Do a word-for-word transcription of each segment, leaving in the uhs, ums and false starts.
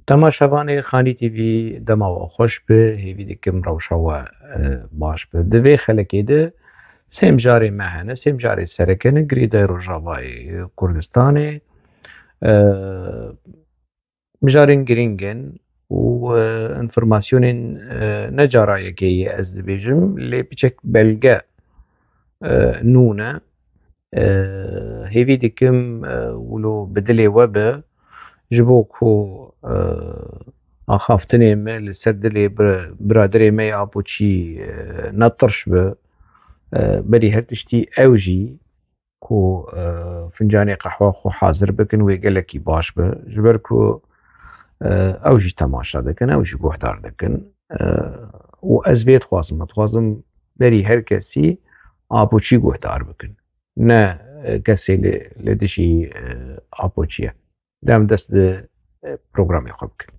Temaşevanê Xanî T V, dema we xweş be, hêvî dikim rewşa we, e, baş be. Di vê xelekê de sê mijarê me hene, sê mijarê sereke ne girêdayî Rojavayê Kurdistanê. E, mijarên girîng in û, e, înformasyonên, e, ne cara yekê ye ez dibêjim, lê piçek belge, e, nû ne. E, hêvî dikim, e, wilo bi dilê we be, ji bo ku, e, axaftinê me li ser dilê bir-, biraderê me yê Apoçî, e, ne tirş be. E, berî her tiştî ew jî ku, e, fincanê qehwa xwe hazir bikin, wê gelekî baş be. Ji ber ku, e, ew jî temaşe dikin, ew jî guhdar dikin. E, û ez vê dixwazim, ez dixwazim berî her kesî Apoçî guhdar bikin. Ne, e, kesê li, li dijî, e, Apoçî ye. Dem dest bi, e, programê xwe bikin.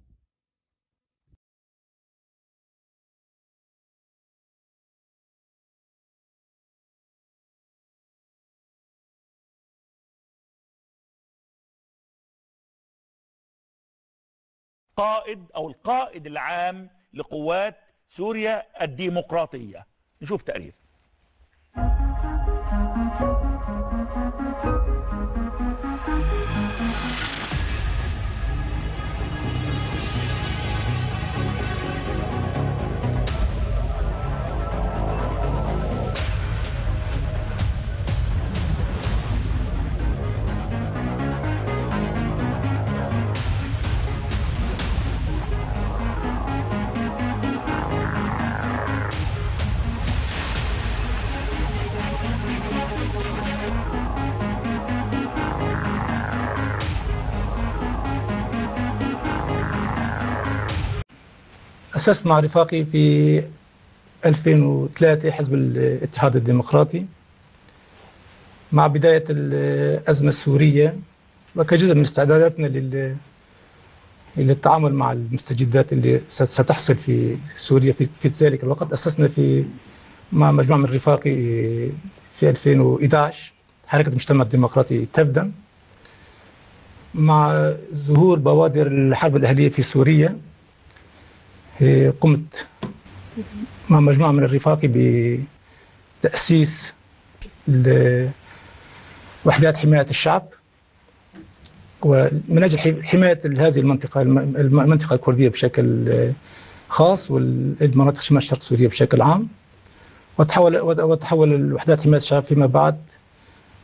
قائد أو القائد العام لقوات سوريا الديمقراطية. نشوف تقرير. أسست مع رفاقي في ألفين وثلاثة حزب الاتحاد الديمقراطي مع بداية الأزمة السورية، وكجزء من استعداداتنا لل-، للتعامل مع المستجدات اللي ست-، ستحصل في سوريا في، في ذلك الوقت، أسسنا في، مع مجموعة من رفاقي في ألفين وإحداش حركة المجتمع الديمقراطي تفدم. مع ظهور بوادر الحرب الأهلية في سوريا، إيه، قمت مع مجموعة من الرفاقي بتأسيس ال-، وحدات حماية الشعب، ومن أجل حي-، حماية هذه المنطقة، الم-، الم-، المنطقة الكردية بشكل، آه، خاص، والمناطق شمال شرق سوريا بشكل عام. وتحول، وت-، وتحول الوحدات حماية الشعب فيما بعد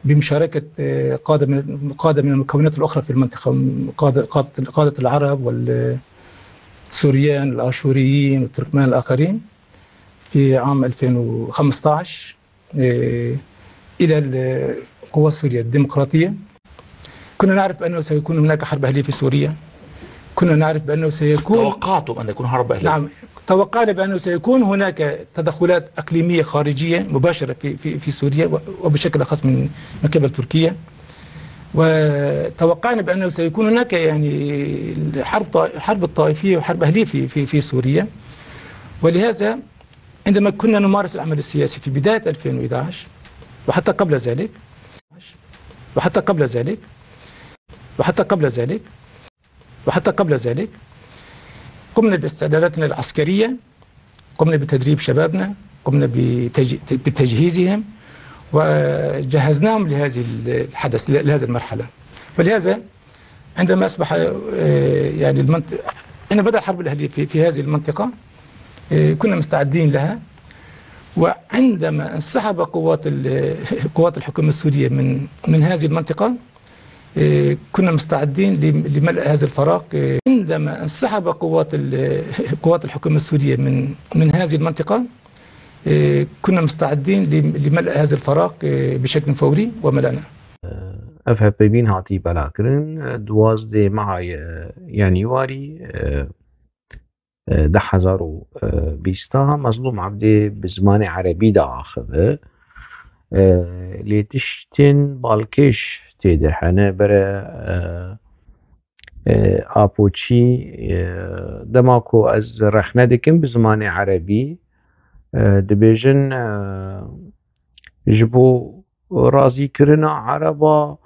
بمشاركة، آه، قادة من، قادة من المكونات الأخرى في المنطقة، قادة، قادة، قادة العرب والسوريان، الآشوريين والتركمان الآخرين في عام ألفين وخمستاش، آه، إلى ال-، قوات سوريا الديمقراطية. كنا نعرف بأنه سيكون هناك حرب أهلية في سوريا. كنا نعرف بأنه سيكون توقعتم أن يكون حرب أهلية؟ نعم، توقعنا بأنه سيكون هناك تدخلات إقليمية خارجية مباشرة في، في، في سوريا و-، وبشكل أخص من، من قبل تركيا. وتوقعنا بأنه سيكون هناك، يعني، حرب طا-، حرب طائفية وحرب أهلية في، في، في سوريا. ولهذا عندما كنا نمارس العمل السياسي في بداية ألفين وإحداش وحتى قبل ذلك، وحتى قبل ذلك، وحتى قبل ذلك، وحتى قبل ذلك، قمنا باستعداداتنا العسكرية، قمنا بتدريب شبابنا، قمنا بتج-، بتجهيزهم، وجهزناهم لهذه الحدث، لهذه المرحلة. ولهذا عندما أصبح، آه، يعني المنط-، عندما بدأ الحرب الأهلية في، في هذه المنطقة، آه، كنا مستعدين لها. وعندما انسحب قوات ال-، قوات الحكومة السورية من، من هذه المنطقة، آه، كنا مستعدين لم-، لملء هذا الفراغ. آه، عندما انسحب قوات ال-، قوات الحكومة السورية من، من هذه المنطقة، آه، كنا مستعدين لم-، لملء هذا الفراغ، آه، بشكل فوري وملأنا. Ev hevpeyvîn hatî belakirin, duwazdeh meha ye-, yanîwarî, e, e, du hezar û bîst a Mezlûm Ebdî bi zimanê erebî diaxive. E, lê tiştên balkêş tê de hene, bere, e, e, Apoçî, e, dema ku ez rexne dikim bi zimanê erebî, e, dibêjin, e, ji bo razîkirina Ereba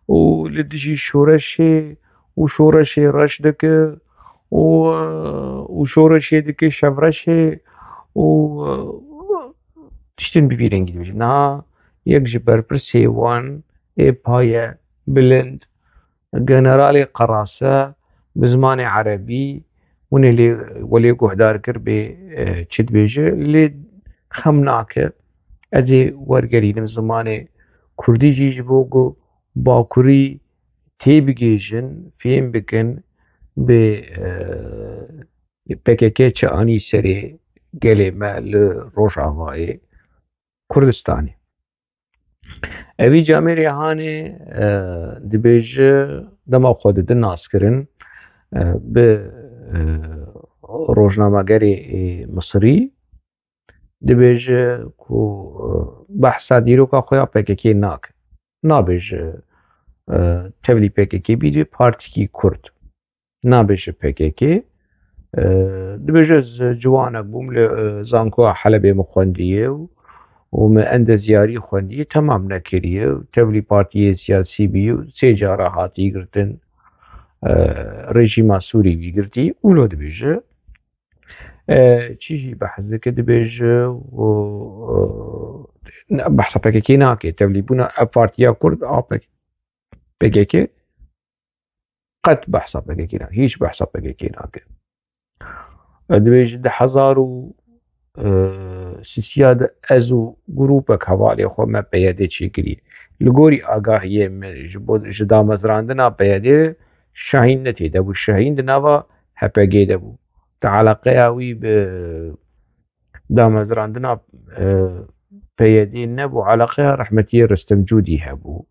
û li dijî şoreşê û şoreşê reş dike û, û şoreşê dike, şevreşê û tiştên bi vî rengî dibêje. Niha yek ji berpirsê wan ê paye bilind, generalê qerase bi zimanê erebî hûn ê lê, we lê guhdar kir bê, e, çi dibêje, lê xem nake. Ez ê wergerînim zimanê kurdî jî ji bo ku bakurî têbigêjin, fêm bikin, bi, e, P K K çi anî serê gelê me li Rojavayê Kurdistanê. Evî camêrê hanê, e, dibêje dema xwe didin naskirin, e, bi, e, rojnamegerê, e, Misirî, dibêje ku, e, behsa dîroka xwe ya P K K nake. Nabêje, e, tevlî P K K bî, dibê partîkî Kurd. Nabêje P K K. E, dibêje ez ciwanek bûm, li, e, Zankoya Helebê min xwendiye û, û min endezyarî xwendiye, temam nekiriye. Tevlî partiyê siyasî bî û sê cara hatî girtin. E, rejîma Sûrî wî girtî. Wilo dibêje. E, çi jî behs dike, dibêje û, e, ne, behsa P K K nake. Tevlîbûna ev partiya Kurd a P K K, P K K qet behsa P K K nake. Hîç behsa P K K nake. E, dibêje di hezar û sisiya de ez û grûpek hevalê xwe me P Y D çêkiriye. Li gorî agahiyê me ji bo, ji damezrandina P Y D Şahîn ne tê de bû. Şahîn di nava H P G de bû. Di eleqeya wî bi damezrandina, e, P Y D nebû. Eleqeya rehmetiyê Ristim Cûdî hebû.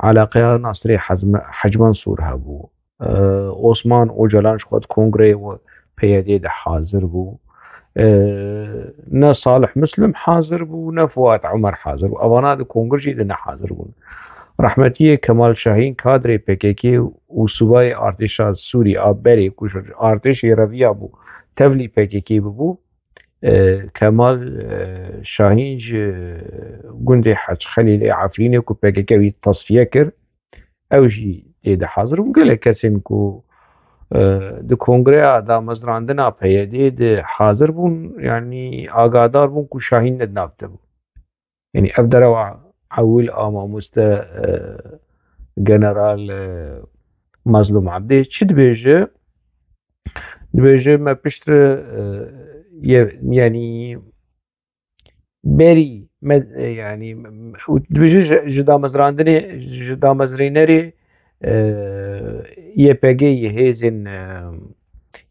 Eleqeya Nasirê Hezme-, Hec Mensûr hebû. E, Osman Ocalan ji xwe di kongreyê we P Y D de hazir bû. E, ne Salih Muslim hazir bû, ne Fuat Umer hazir bû. Evana di kongir jî de ne hazir bûn. Rehmetiyê Kemal Şahîn kadrê P K K û subayê artêşa Sûrî a berê ku ji artêşê reviya bû, tevlî P K K bibû. E, Kemal, e, Şahîn ji gundê Hec Xelîlê Efrînê ku P K K wî tasfiye kir, ew jî tê de hazir bû. Gelek kesên ku, e, di kongreya damezrandina P Y D de hazir bûn, yanî agadar bûn ku Şahîn ne di nav de bû. Yanî ev derewa ewil a mamoste, e, General, e, Mazlûm Ebdê çi dibêje? Dibêje me piştre, e, ye-, yanî berî me, e, yanî, û dibêje ji, ji damezrandinê, ji damezrînerê, e, Y P G yê hêzên, e,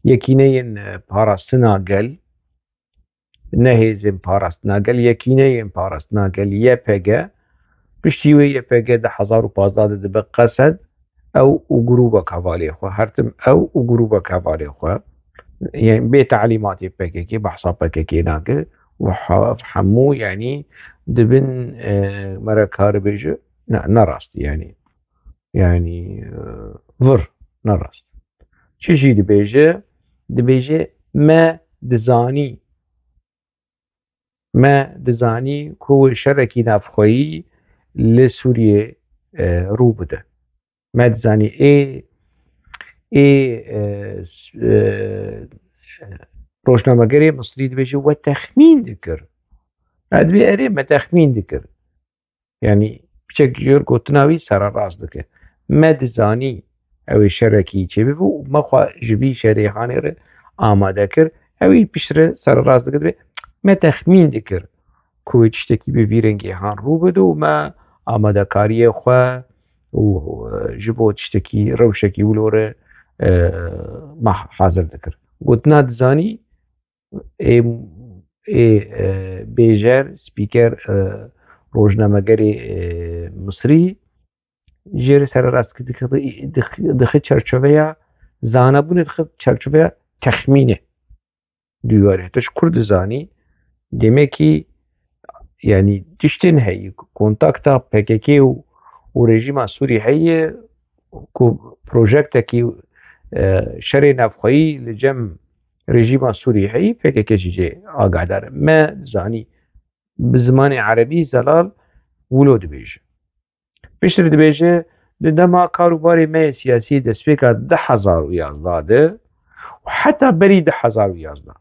yekîneyên, e, parastina gel, ne hêzên parastina gel, yekîneyên parastina gel, Y P G, piştî wê Y P G di hezar û pazdeh de dibe Qesed, ew û grûbek hevalê xwe, her tim ew û grûbek hevalê xwe, yani bê telîmatê P K K, behsa P K K nake, û he-, hemû, yani, dibin, e, me re karibêje, ne, ne rast, yani. Yani, e, vir, ne rast. Çi jî dibêje? Dibêje, me dizanî, me dizanî ku şerekî navxweyî li Sûriyê, e, rû bide. Me dizanî ê, ê, e, s-, e, rojnamegerê Misrî dibêje, we texmîn dikir. Me dibê erê, me texmîn dikir. Yani piçek jêr gotina wî sererast dike. Me dizanî ew ê şerekî çêbibe û me xwe ji vî şerê hanê re amade kir. Ew ê piştre sererast dike, dibê me texmîn dikir ku wê tiştekî bi vî rengê han rû bide û me amadekariyê xwe û, e, ji bo tiştekî rewşekî wilo re, e, me hazir dikir. Gotina dizanî ê, ê, e, bêjer, spîker, e, rojnamegerê, e, Misrî jê re sererast dike, dixi, dixi, dixi çerçoveya zanebûnê, dixi çerçoveya texmînê. Duyarê. Tu ji kur dizanî, demekî, yani, tiştên heyî, kontakta P K K û, û rejîma Sûrî heye, ku projektekî, e, şerê navxweyî li cem rejîma Sûrî heyî, P K K jî jê agahdar e. Me zanî, bi zimanê erebî Zelal wilo dibêje. Piştre dibêje, di dema kar û barê me yê siyasî destpêka du hezar û yazdeh de Heta berî du hezar û yazdeh.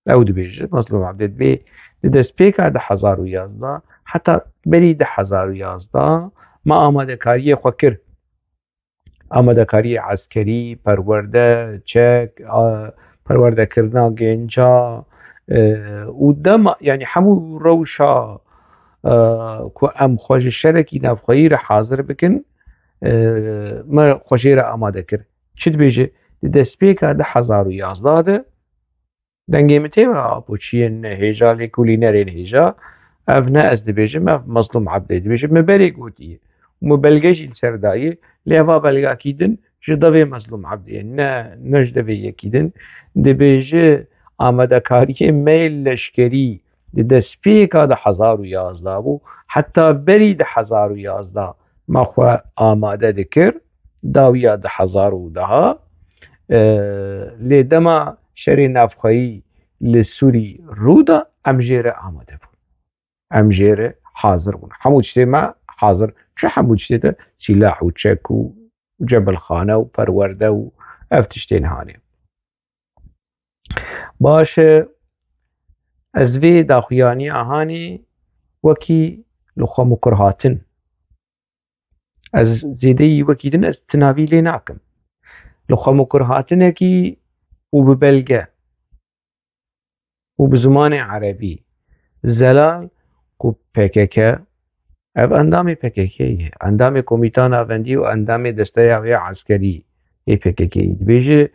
Ew dibêje, Mezlûm Ebdê dibê, di destpêka du hezar û yazdeh heta berî du hezar û yazdeh me amadekariyê xwe kir. Amadekariyê eskerî, perwerde, çek, a, perwerdekirina genca, e, û dema, yanî hemû rewşa, e, ku em xwe ji şerekî navxweyî re hazir bikin, e, me xwe jê re amade kir. Çi dibêje? Di destpêka du hezar û yazdeh de dengê min tê ve apo çiyên hêja, lê kulînerên hêja, ev ne ez dibêjim, ev Mezlûm Ebdê dibêje. Min berê gotiye. Min belge jî li ser daye, lê eva belgakî din ji devê Mezlûm Ebdê ye, ne, ne ji devê yekî din. Dibêje, amadekariyê me yê leşkerî di destpêka du hezar û yazdeh bû, heta berî du hezar û yazdeh me xwe amade dikir, dawiya du hezar û deh, e, lê dema şerê navxweyî li Sûrî rû da, em jê re amade bûn. Em jê re hazir bûn. Hemû tiştê me hazir. Çi hemû tiştê de? Sîlah û çek û cebilxane û perwerde û ev tiştên hanê. Baş e, ez vê daxuyaniya hanê wekî li xwe mikur hatin. Ez zêdeyî wekî din ez tinavî lê nakim. Li xwe mikur hatinekî û bi belge û bi zimanê erebî zelal ku P K K, ev endamê P K K ye, endamê Komîta Navendî û endamê desteya wê eskerî ê P K K yê. Dibêje,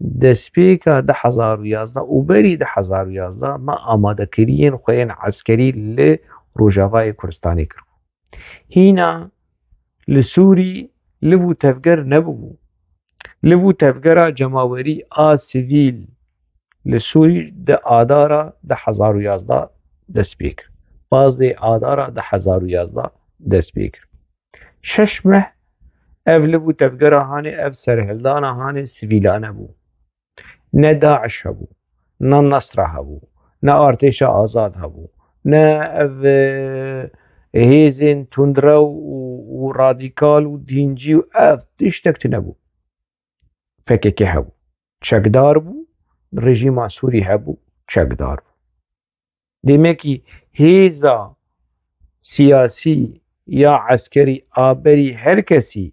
destpêka du hezar û yazdeh û berî du hezar û yazdeh me amadekiriyên xwe yên eskerî li Rojavayê Kurdistanê kir. Hîna li Sûrî liv û tevger nebûbû. Liv û tevgera cemawerî a sivîl li Sûrî di Adara du hezar û yazdeh dest pê kir. Pazdeh Adara du hezar û yazdeh dest pê kir. Şeş meh ev liv û tevgera hanê, ev serhildana hanê sivîlane bû. Ne DAIŞ hebû, ne Nesra hebû, ne Artêşa Azad hebû, ne ev, e, hêzên tundrew û, û radîkal û dîncî û ev tiştek tune bû. P K K hebû, çekdar bû, rejîma Sûrî hebû, çekdar bû. Demekî hêza siyasî ya eskerî a berî her kesî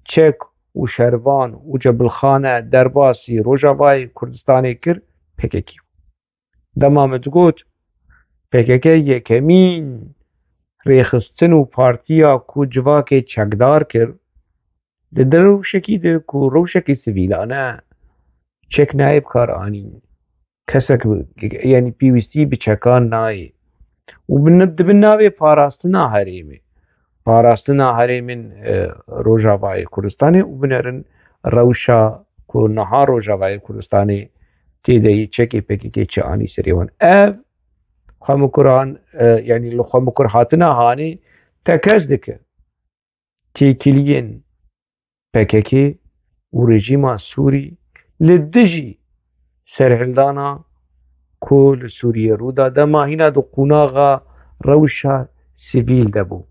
çek û şervan û cebilxane derbasî Rojavayê Kurdistanê kir, P K K bû. Dema min digot, P K K yekemîn rêxistin û partiya ku civakê çekdar kir, di, di rewşekî de ku rewşekî sivîlane çek nayê bi kar anîn. Kesek bi, yanî pêwîstî bi çekan nayê. Û bi, di bin navê parastina herêmê. Parastina herêmên, e, Rojavayê Kurdistanê û binerin rewşa ku niha Rojavayê Kurdistanê tê de yê çekê P K K çi anî serê wan. Ev xwemikiran, e, yanî li xwemikur hatina hanê tekez dike. Têkiliyên P K K û rejîma Sûrî li dijî serhildana ku li Sûriyê rû da, dema hîna di qonaxa rewşa sivîl de bû.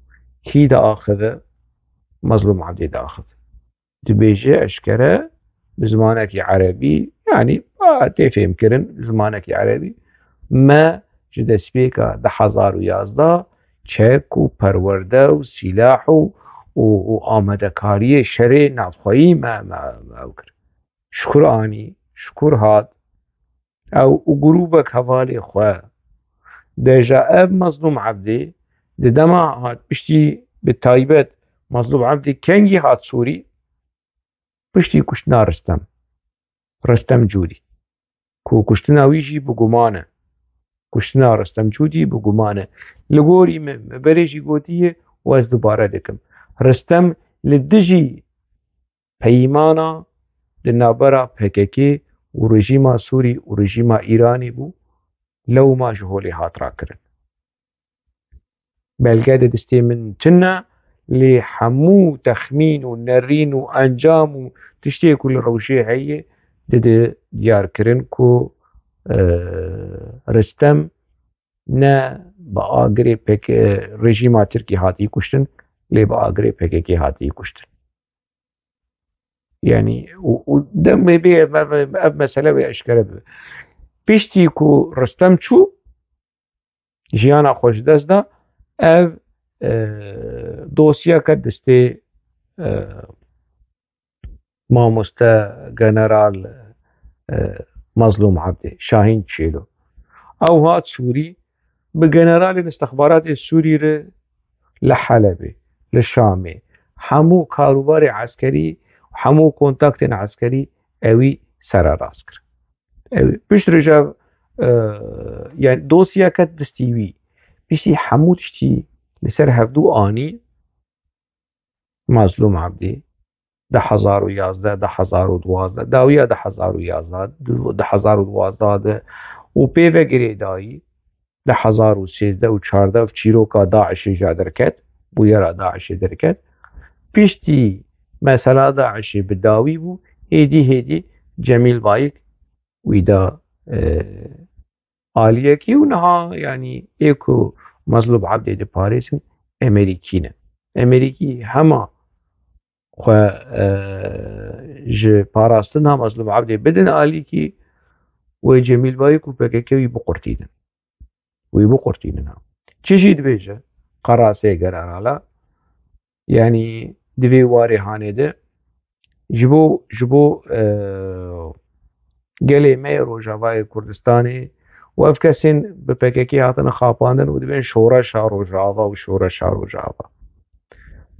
Kî diaxive? Mezlûm Ebdî diaxive. Dibêje eşkere bi zimanekî erebî, yanî, a, tê fêhmkirin, bi zimanekî erebî, me ji destpêka du hezar û yazdeh çek û perwerde û sîlah û, û, û amadekariyê şerê navxweyî me, me, me ew kir. Şikur anî, şikur hat. Ew û grûbek hevalê xwe. Deja ev Mezlûm Ebdî di dema hat piştî, bi taybet Mezlûm Ebdî kengî hat Sûrî? Piştî kuştina Ristem. Ristem Cûdî. Ku kuştina wî jî bi guman e. Kuştina Ristem Cûdî bi guman e. Li gorî min, min berê jî gotiye û ez dubare dikim. Ristem li dijî peymana di navbera P K K û rejîma Sûrî û rejîma Îranê bû, lewma ji holê hat rakirin. Belge di destê min tune, lê hemû texmîn û nerîn û encam û tiştê ku li rewşê heye, dide diyarkirin ku, e, Ristem ne bi agirê P K K, rejîma Tirkî hatiye kuştin, lê bi agirê P K K hatiye kuştin. Yanî û, û demê bê ev, ev, ev mesele wê eşkere bibe. Piştî ku Ristem çû, jiyana xwe ji dest da, ev, e, dosya ket destê, e, mamoste general, e, Mazlûm Ebdê, Şahîn Çêlo. Ew hat Sûrî, bi generalên istixbaratê Sûrî re li Helebê, li Şamê, hemû karûbarê eskerî, hemû kontaktên eskerî ewî sererast kir. Ew pişt re ji, e, yani dosyeke destî wî, piştî hemû tiştî li ser hevdû anî, Mazlûm Ebdî, du hezar û yazdeh, du hezar û duwazdeh, dawiya du hezar û yazdeh, du hezar û duwazdeh de û pê ve girêdayî, du hezar û sêzdeh û çardeh çîroka DAIŞê jî derket, bûyera DAIŞê derket. Piştî mesela DAIŞê bi dawî bû, hêdî hêdî Cemîl Bayik wî da, e, aliyekî û niha, yanî ê ku Mazlûm Ebdê diparêzin, Emerîkî ne. Emerîkî hema xwe, e, ji parastina Mazlûm Ebdê bidin alîkî, wê Cemîl Bayik û P K K wî biqurtînin. Wî biqurtînin ha. Çi jî dibêje, qerasê generala, yanî di vê warê hanê de ji bo, ji bo, e, gelê me yê Rojavayê Kurdistanê û ev kesên bi P K K hatine xapandin û dibên şoreşa Rojava û şoreşa Rojava.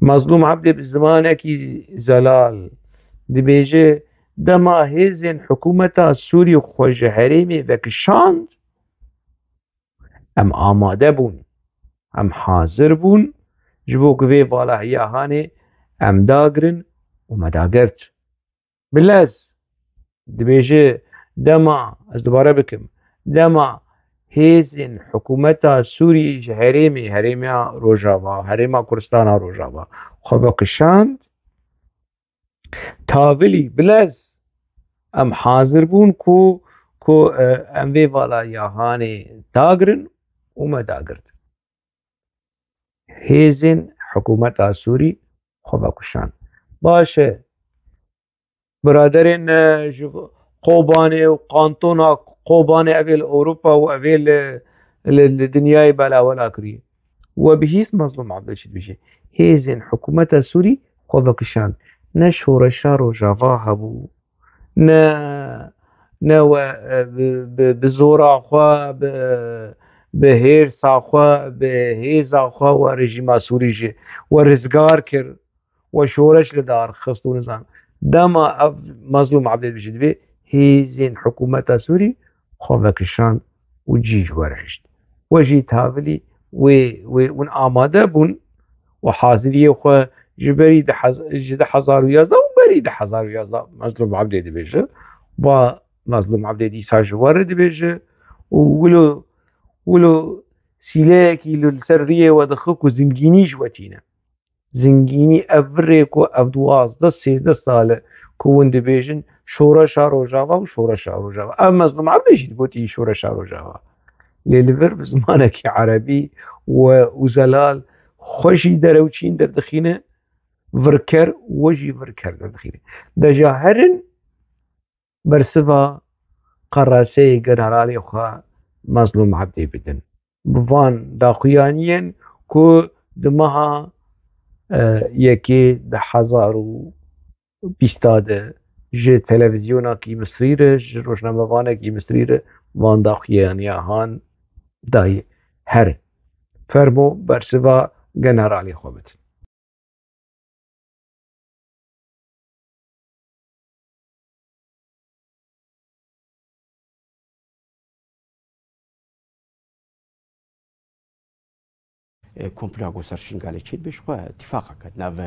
Mazlûm Ebdê bi zimanekî zelal dibêje, dema hêzên hikûmeta Sûrî xwe ji herêmê vekişand, em amade bûn, em hazir bûn, ji bo ku vê valahiya hanê em dagirin û me dagirt. Bi lez dibêje, dema, ez dubare bikim, dema hêzên hikûmeta Sûrî ji herêmê, herêma Rojava, herêma Kurdistana Rojava xwe vekişand, tavilî, bi lez em hazir bûn ku, ku, e, em vê valahiya hanê dagirin û me dagirt. Hêzên hikûmeta Sûrî xwe vekişand. Baş e, biraderên, e, ji Kobanê û kantona Kobanê, ev ê li Ewropa û ev ê li, li, li dinyayê belawela kiriye. We bihîst Mazlûm Ebdê çi dibêje? Hêzên hikûmeta Sûrî xwe vekişand. Ne şoreşa Rojava hebû, ne, ne we, e, bi, bi, bi zora xwe, bi, bi hêrsa xwe, bi hêza xwe we rejîma Sûrî ji we rizgar kir, we şoreş li dar xist û nizam. Dema ev Mazlûm Ebdê dibêje, divê hêzên hikûmeta Sûrî xwe vekişand û cî ji we re hişt. We jî tavilî wê, wê hûn amade bûn û haziriyê xwe ji berî du hez-, ji du hezar û yazdeh û berî du hezar û yazdeh Mazlûm Ebdê dibêje. Va Mazlûm Ebdê dîsa ji we re dibêje û wilo, wilo sîleyekî li, li ser riyê we dixe ku zingînî ji we tîne. Zingînî ev virê ku ev duwazdeh sêzdeh sal e ku hûn dibêjin şoreşa Rojava û şoreşa Rojava. Ev Mezlûm Ebdê jî digotî şoreşa Rojava. Lê li vir bi zimanekî erebî we û zelal xwe jî derewçîn derdixîne, virker, we jî virker derdixîne. Deja herin bersiva qeraseyê generalê xwe Mezlûm Ebdî bidin. Bi van daxuyaniyên ku di meha, e, yekê du hezar û bîsta de ji televîzyonekî Misrî re, ji rojnamevanekî Misrî re van daxuyaniya han dayê. Her fermo bersiva generalê xwe bidin. E, komploya ku ser Şingalê çêdibe ji xwe tîfaqeke di nav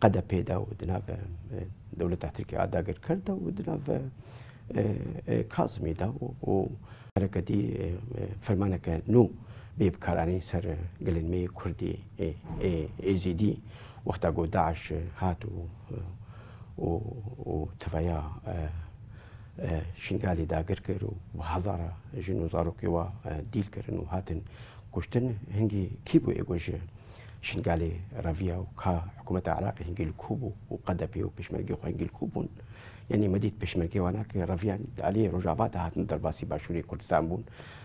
K D P de û di nav, e, dewleta Tirkiyê a dagirker de û di nav, e, e, Kazimî de û, û Carekê dî, e, e, fermaneke nû bê bikaranîn ser gelên me yê Kurdî, e, e, Êzîdî, wexta ku DAIŞ hat û, û, û teveya, e, e, Şingalê dagir kir û bi hezara jin û zarokê wa, e, dîl kirin û hatin kuştin, hingî kî bû ê ku ji Şingalê reviya û ka hikûmeta Iraqê hingî li ku bû û K D P û pêşmergê xwe hingî li ku bûn. Yanî me dît pêşmergê wana ke reviyan di aliyê Rojava de hatin derbasî Başûrê Kurdistan bûn.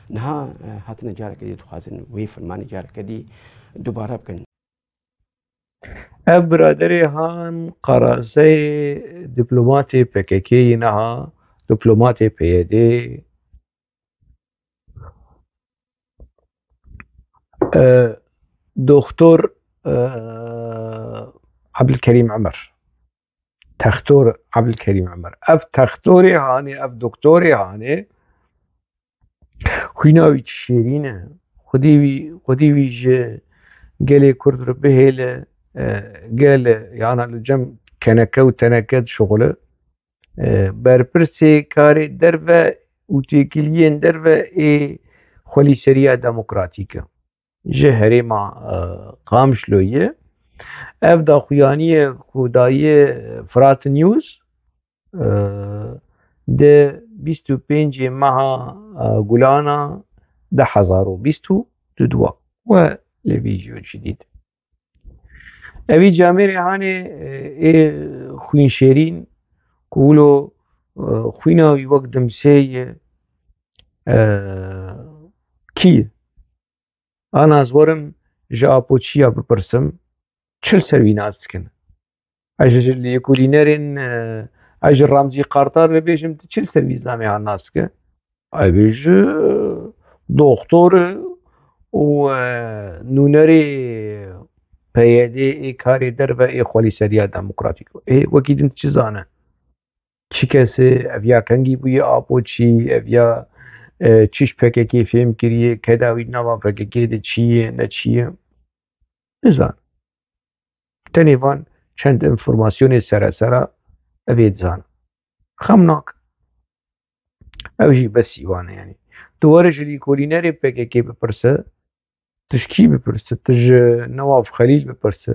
Niha, e, hatine careke dî dixwazin wê fermanê careke dî dubare bikin. Ev biraderê han qarazeyê diplomatê P K K yê niha, diplomatê P Y D, e, Doktor, e, Ebdilkerîm Emer. Textor Ebdilkerîm Emer. Ev textorê hanê, ev doktorê hanê, xwîna wî çi şêrîn e. Xwedî wî, xwedî wî ji gelê Kurd re bihêle, e, gel, yana li cem keneke û teneke dişuxile. E, berpirsê karê derve û têkiliyên derve ê xwelîseriya demokratîk e. Ji herêma, e, Qamişloyê. Ev daxuyaniye ku daye Fırat News, e, di bîst û pêncê meha, e, Gulana du hezar û bîst û dua we li vîdeo cidîd. Evî camêrê hanê, e, ê xwînşêrîn ku wilo, e, xwîna wî wek dimsê ye, e, kî ye? Ana ez werim ji Apoçiya bipirsim, çi li ser wî nas dikin? Ez ji lêkolînerên, e, ez ji Ramzî Kartal re bêjim, tu çi li ser wî zilamê han nas dike? Ev ê ji doxtor û, e, nûnerê P Y D ê karê derve ê xwelîseriya demokratîk. Ê wekî din çi zane? Çi kesê, ev ya kengî bûye Apoçî, ev ya, e, çi ji P K K fêm kiriye, keda wî di nava P K K de çi ye, ne çi ye? Nizan. Tenê van çend informasyonê seresera ev ê dizan. Xem nak. Ew jî besî wan e, yanî. Tu were ji lîkolînerê P K K bipirse, tu ji kî bipirse, tu ji Newaf Xelîl bipirse,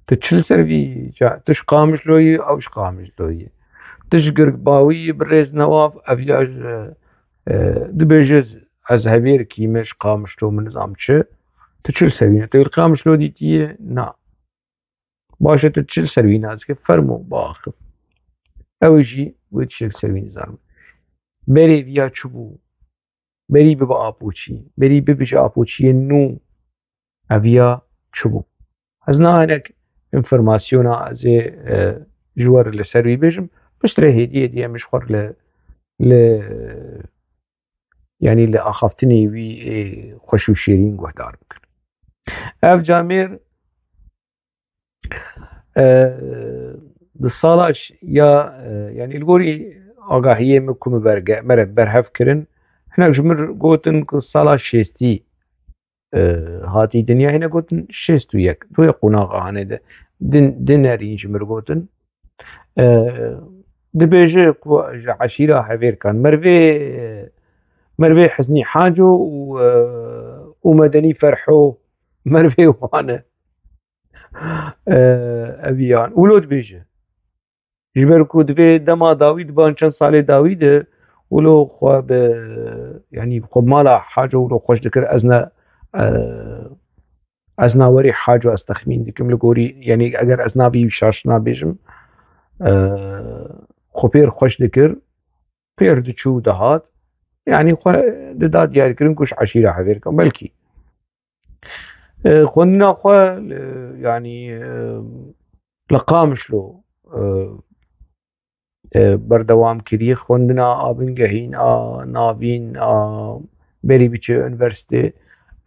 tu çi li ser vî ca-, tu ji Qamişloyî, ew ji Qamişloyî. Tu ji Girkbawî birêz Newaf, ev ya ji, e, dibêje ez hevêrikî me ji Qamişlo, min nizam çi. Tu çi li ser wî ne? Tu li Qamişlo dîtiye? Na. Baş e, tu çi li ser wî nas dike? Fermo biaxif. Ew jî wê tiştek ser wî nizanim. Berê viya çi bû? Berî bibe Apoçî. Berî bibe ji Apoçiyê nû eviya çi bû? Ez niha hinek informasyona ez ê, e, ji we re li ser wî bêjim. Piştre hêdî hêdî em ji xwe re li, li, yanî li axaftinê wî ê xweş û şêrîn guhdar bikin. Ev camêr, e, di sala ş-, ya, e, yanî li gorî agahiyê min ku min berge-, mere berhev kirin, hinek ji min gotin ku sala şêstî, e, hatî dinya, hine gotin şêst û yek. Tu yê qonaxa hanê de din, dinerîn ji min gotin. E, dibêje ku ji eşîra Hevêrkan. Mervê, Mervê Hesnî Haco û, e, û Medenî Ferho, Mervê wan e. E, ev yan. Wilo dibêje. Ji ber ku divê dema dawî diban çend salê dawî de, wilo xwe bi, yanî xwe mala Haco wilo xweş dikir, ez ne, e, ez nawerî Haco ez texmîn dikim li gorî, yanî eger ez navî wî şaş nabêjim, e, xwe pêr xweş dikir, pêr diçû dihat, yanî xwe dida diyarkirin ku ji eşîra Hevêrkan, belkî. E, xwendina xwe, e, yanî, e, li Qamişlo, e, e, berdewam kiriye. Xwendina a bingehîn, a navîn, a berî biçe unîversîtê,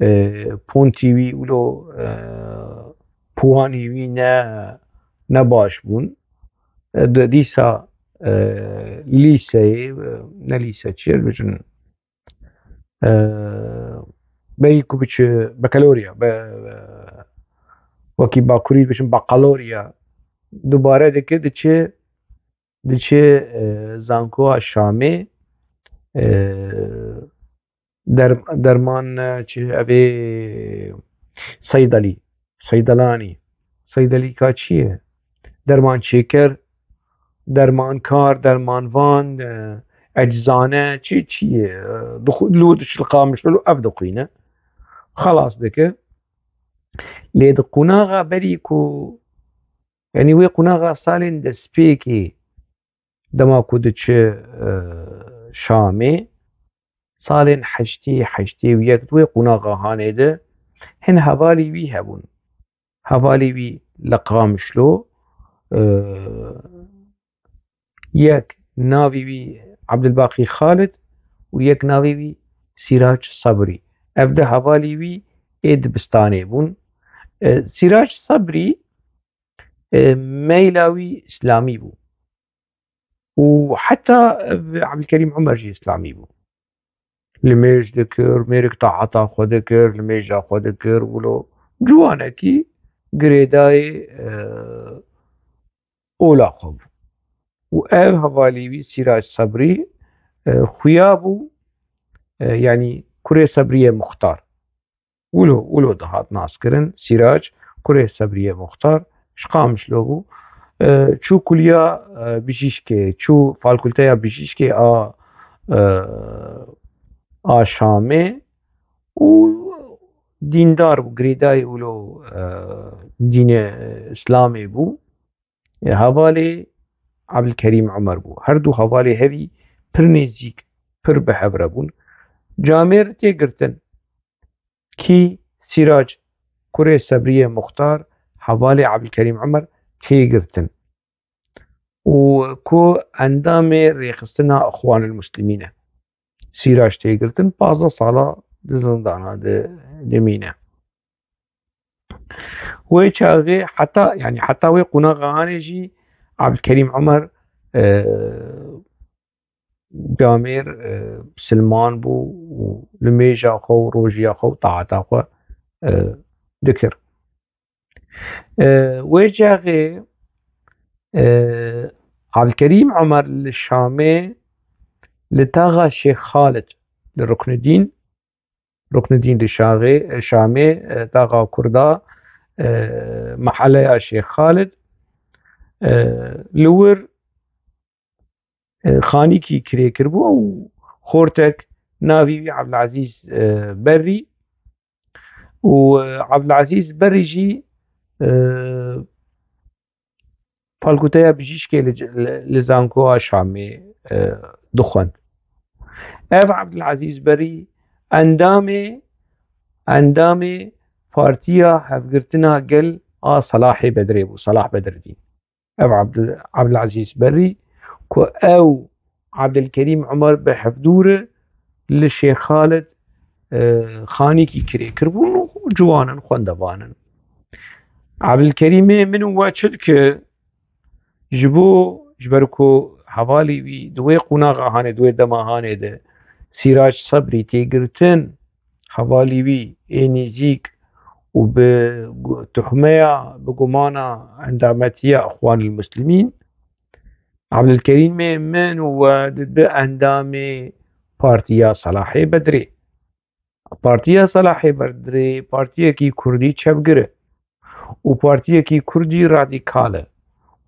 e, pontî wî wilo, e, puwanî wî ne, ne baş bûn. E, di-, dîsa, e, lîseyê, e, ne lîse çi ye, dibêjin, e, berî ku biçe bakalorya, be-, be-, wekî bakurî dibêjin bakalorya, dubare dike, diçe, diçe, e, zankoya Şamê, e, der-, derman, e, çi, evê seydelî, seydelanî. Seydelî ka çi ye? Derman çêker, dermankar, dermanvan, e, eczane, çi, çi ye? E, dixu-, lo diçe li Qamişlo, lo ev dixwîne. Xelas dike. Lê di qunaxa berî ku, yanî wê qunaxa salên destpêkê dema ku diçi, e, Şamê, salên heştê, heştê û yek di wê qunaxa Hanê de hin hevalî wî hebûn. Hevalê wî li Qamişlo, e, yek navê wî Ebdilbaqî Xalid û yek navê wî Sîrac Sebrî. Ev di hevalê wî ê dibistanê bûn. E, Sîrac Sebrî, e, meyla wî îslamî bû. Û heta, e, Ebdilkerîm Umer jî îslamî bû. Limêj dikir, mêrik taeta xwe dikir, limêja xwe dikir, wilo ciwanekî girêdayê, e, ola xwe bû. Û ev hevalî wî Sîrac Sebrî, e, xuya bû, e, yanî kurê Sebriyê Muxtar. Wilo, wilo dihat naskirin, Sîrac, kurê Sebriyê Muxtar, ji Qamişlo bû. E, çû kuliya, e, bijîşkê, çû falkulteya bijîşkê a, e, a Şamê û dîndar bû, girêdayî wilo, e, dînê Îslamê bû. E, hevalê Ebdilkerîm Umer bû. Her du hevalê hevî pir nêzîk, pir bi hev re bûn. Camêr tê girtin. Kî? Sîrac, kurê Sebriyê Muxtar, hevalê Ebdilkerîm Umer tê girtin. Û ku endamê rêxistina Ixwanil Muslimîn e. Sîrac tê girtin, pazdeh sala di zindana de dimîne. Wê çaxê heta, yanî heta wê qunaxa Hanê jî Ebdilkerîm Umer, e, camêr, e, silman bû û limêja xwe û rojiya xwe û taeta xwe, e, dikir. E, wê çaxê, e, Ebdilkerîm Umer li Şamê li taxa Şêx Xalid, li Ruknidîn, Ruknidîn li Şaxê, Şamê, e, taxa Kurda, e, meheleya Şêx Xalid, e, li wir, e, xanîkî kirê kiribû û xortek navî wî Ebdilezîz, e, Berrî û, e, Ebdilezîz Berrî jî, e, Falkuteya Bijîşkê li, li, li Zankoa Şamê, e, dixwend. Ev Ebdilezîz Berî endamê, endamê Partiya Hevgirtina Gel a Selahê Bedirê bû, Selah Bedreddîn. Ev Ebdil-, Ebdilezîz Berî ku ew Ebdilkerîm Umer bi hevdû re li Şêx Xalid, e, xanîkî kirê kiribûn û ciwan in, xwendevan in. Ebdilkerîmê min û we çi dike? Ji bo, ji ber ku hevalê wî di wê qunaxa Hanê, di wê dema Hanê de Sîrac Sebrî tê girtin, hevalê wî ê nêzîk û bi gu-, tuhmeya, bi gumana endametiya Ixwanil Muslimîn, Ebdilkerîmê min û we dibe endamê Partiya Selahê Bedirê. Partiya Selahê Bedirê partiyekî kurdî çepgir e û partiyekî kurdî radîkal e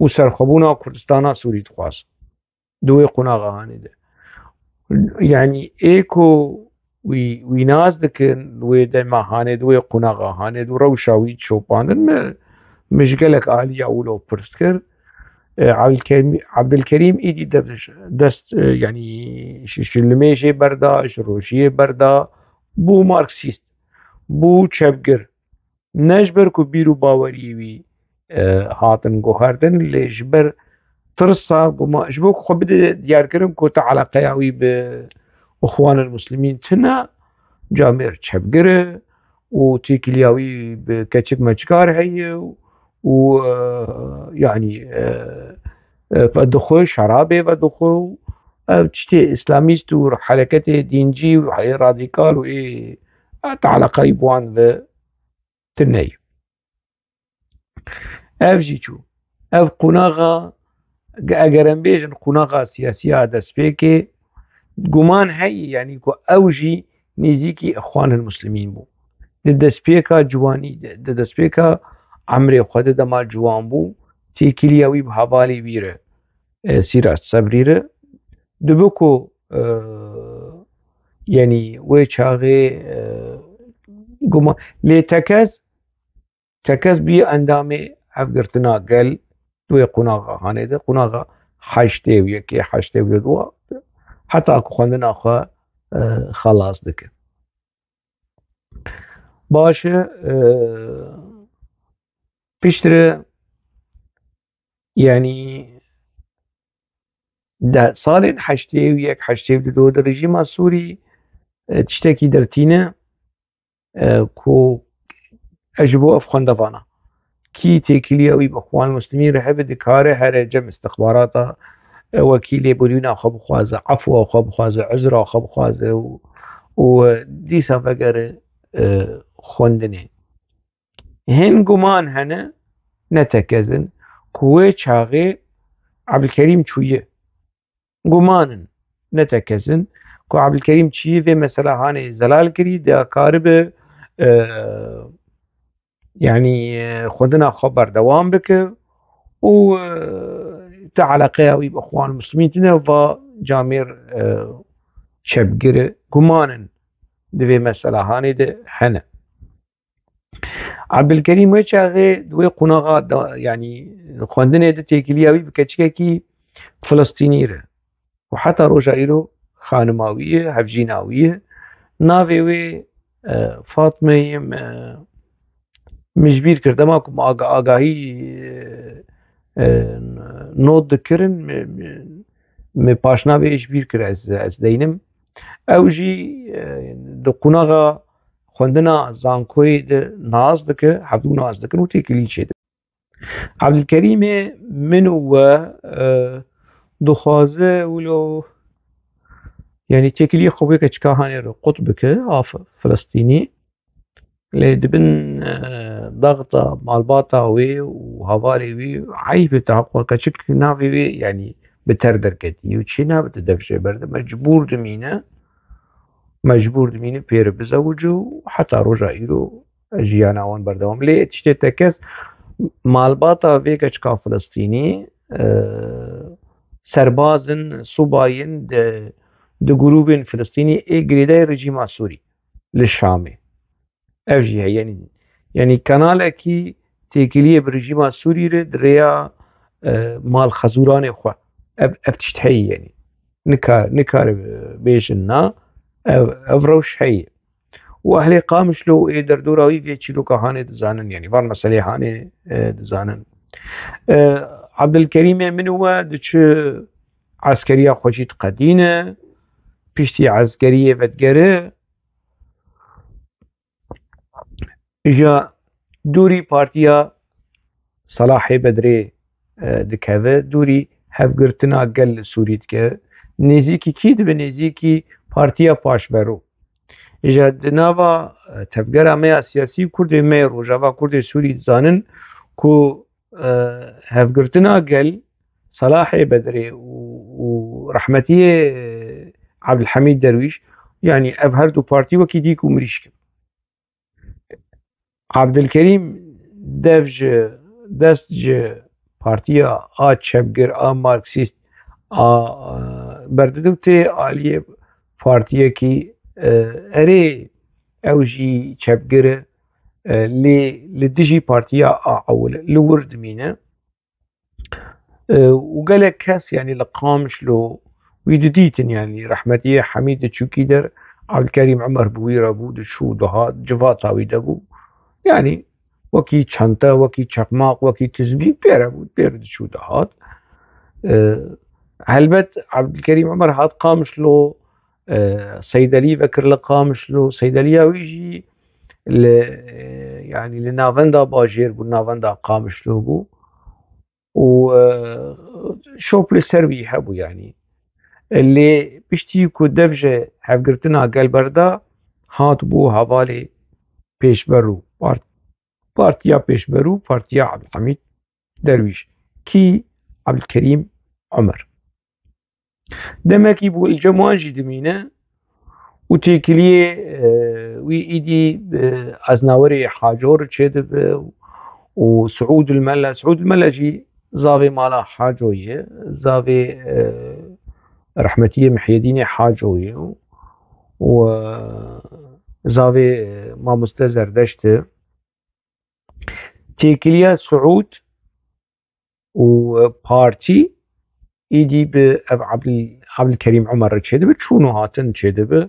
û serxwebûna Kurdistana Sûrî dixwaz. Di wê qunaxa Hanê de. Yanî ê ku wî, wî nas dikin, wê dema Hanê, di wê qunaxa Hanê, di rewşa wî şopandin, me, me ji gelek aliya wilo pirs kir. E, Ebdilkerîm, Ebdilkerîm îdî de-, dest, e, yanî ji, ji limêjê berda, ji rojiyê berda, bû marksîst, bû çepgir. Ne ji ber ku bîr û baweriyê wî, e, hatin guherdin, lê ji ber tirsa, guma-, ji bo ku xwe bide diyarkirin ku te eleqeya wî bi Ixwanil Muslimîn tune, camêr çepgir e û têkiliya wî bi keçik meçikar heye û, e, yanî, e, e, vedixwe, şerabê vedixwe û ev tiştê îslamîst û hereketê dîncî û heyê radîkal û ê, e, te eleqeyî bi wan ve tune ye. Ev jî çû. Ev qunaxa, ge-, eger em bêjin qunaxa siyasî ya destpêkê, guman heye, yanî ku ew jî nêzîkî Ixwanil Muslimîn bû. Di destpêka ciwanî de, di destpêka emrê xwe de dema ciwan bû, têkiliya wî bi hevalê wî re, e, Sîrac Sebrî re, dibe ku, e, yanî wê çaxê, e, guma-, lê tekez Tekez bûye endamê hevgirtina gel di wê qonaxa hanê de, qonaxa heştê û yekê, heştê û du, heta ku xwendina xwe, e, xelas dike. Baş e, e, piştre, yanî di salên heştê û yek, heştê û du de rejîma Sûrî, e, tiştekî dertîne, e, ku ez ji bo ev xwendevana. Kî têkiliya wî bi Xwan Muslimîn re hebe dikare here cem istixbarata, e, wekî lêborîna xwe bixwaze, efwa xwe bixwaze, uzra xwe bixwaze û, û, e, dîsa vegere, e, xwendinê. Hin guman hene, ne tekezin, ku wê çaxê Ebdulkerîm çûye. Guman in, ne tekezin, ku Ebdulkerîm çûye vê mesela hanê zelal kirî, de karibe, e, yanî, e, xwendina xwe berdewam bike û, e, te eleqeya wî bi Xwan Muslimîn tine va camêr, e, çepgire. Guman in di vê mesela hanê de hene. Ebdulkerîm wê çaxê di wê qonaxa da, yanî xwendinê di têkiliya wî bi keçikekî Filistînî re û heta roja îro xanima wî ye, hevjîna wî ye. Navê wê, e, Fatme ye, me, min ji bîr kir. Dema ku me aga-, agahî, e, e, not dikirin, me, me, me paşnavê ji bîr kir, ez, ez deynim. Ew jî, e, di qonaxa xwendina zankoyê de nas dike, hevdû nas dikin û têkilî çêdibe. Ebdulkerîmê min û we, e, dixwaze wilo, yanî têkiliyê xwe wê keçika hanê re qut bike, a Fi-, Filistînî. Lê di bin, e, daxta malbata wê û hevalê wî eyb e, te heqwa keçik navê wê, yanî bi ter derketî û çê nabe te dev jê berde. Mecbûr dimîne, mecbûr dimîne pê re bizewice û heta roja îro jiyana wan berdewam. Lê tiştê tekez malbata vê keçika Filistînî, e, serbazin, subayên di, di grûbên Filistînî ê girêdayî rejîma Sûrî li Şamê. Ev jî heye, yanî, yanî kanalekî têkiliyê bi rejîma Sûrî re di rêya, e, malxezûranê xwe. Ev, ev tişt heye, yanî. Nikar-, nikare bêjin na, ev, ev rewş heye. Û ehlê Qamişlo û ê derdora wî vê çîroka hanê dizanin, yanî van meselê hanê, e, dizanin. E, Ebdulkerîmê min û we diçi eskeriya xwe jî diqedîne, piştî eskeriyê vedigere, îja dûrî partiya Selahê Bedrê, e, dikeve, dûrî hevgirtina gel li Sûrî dike. Nêzîkî kî dibe? Nêzîkî partiya Paşverû. Îja di nava, e, tevgera me ya siyasî, Kurdê me yê Rojava, Kurdê Sûrî dizanin ku, e, hevgirtina gel Selahê Bedrê û, û rehmetiyê Ebdulhemîd Derwîş, yanî ev her du partî wekî dîk û mirîşk in. Abdulkerîm dev ji dest ji partiya a çepgir, a marksîst, a, berdidin tê aliyê partiyekî, e, erê ew jî çepgir e, e, lê li dijî partiya a ewil li wir dimîne. E, û gelek kes, yanî li Qamişlo wî didîtin, yanî rehmetiyê Hemîd diçûkî der, Abdulkerîm Umer bi wî re bû, diçû dihat, civata wî de bû. Yanî wekî çente, wekî çeqmaq, wekî tizbî pê re bû, pê re diçû dihat. E, helbet Abdulkerîm Umer hat Qamişlo, e, Seydelî vekir li Qamişlo, Seydeliya wî jî li, e, yanî li navenda bajêr bû, navenda Qamişlo bû. û, e, şop li ser wî hebû, yanî. Lê piştî ku dev ji hevgirtina gel berda, hat bû hevalê pêşber û part-, partiya pêşber û partiya Abdulhamîd Derwîş, kî Abdulkerîm Omer. Demekî bû li cem wan jî dimîne û têkiliyê, e, wî îdî, e, Aznawerê Haco re çêdibe û Siûd el Mela, Siûd el Mela jî zavê mala Haco ye, zavê, e, rehmetiyê Mihyedînê Haco ye û, e, zavê, e, mamoste Zerdeşt e. Têkiliya Siûd û partî îdî bi ev Abdul-, Abdulkerîm Umer re çêdibe, çûn û hatin çêdibe.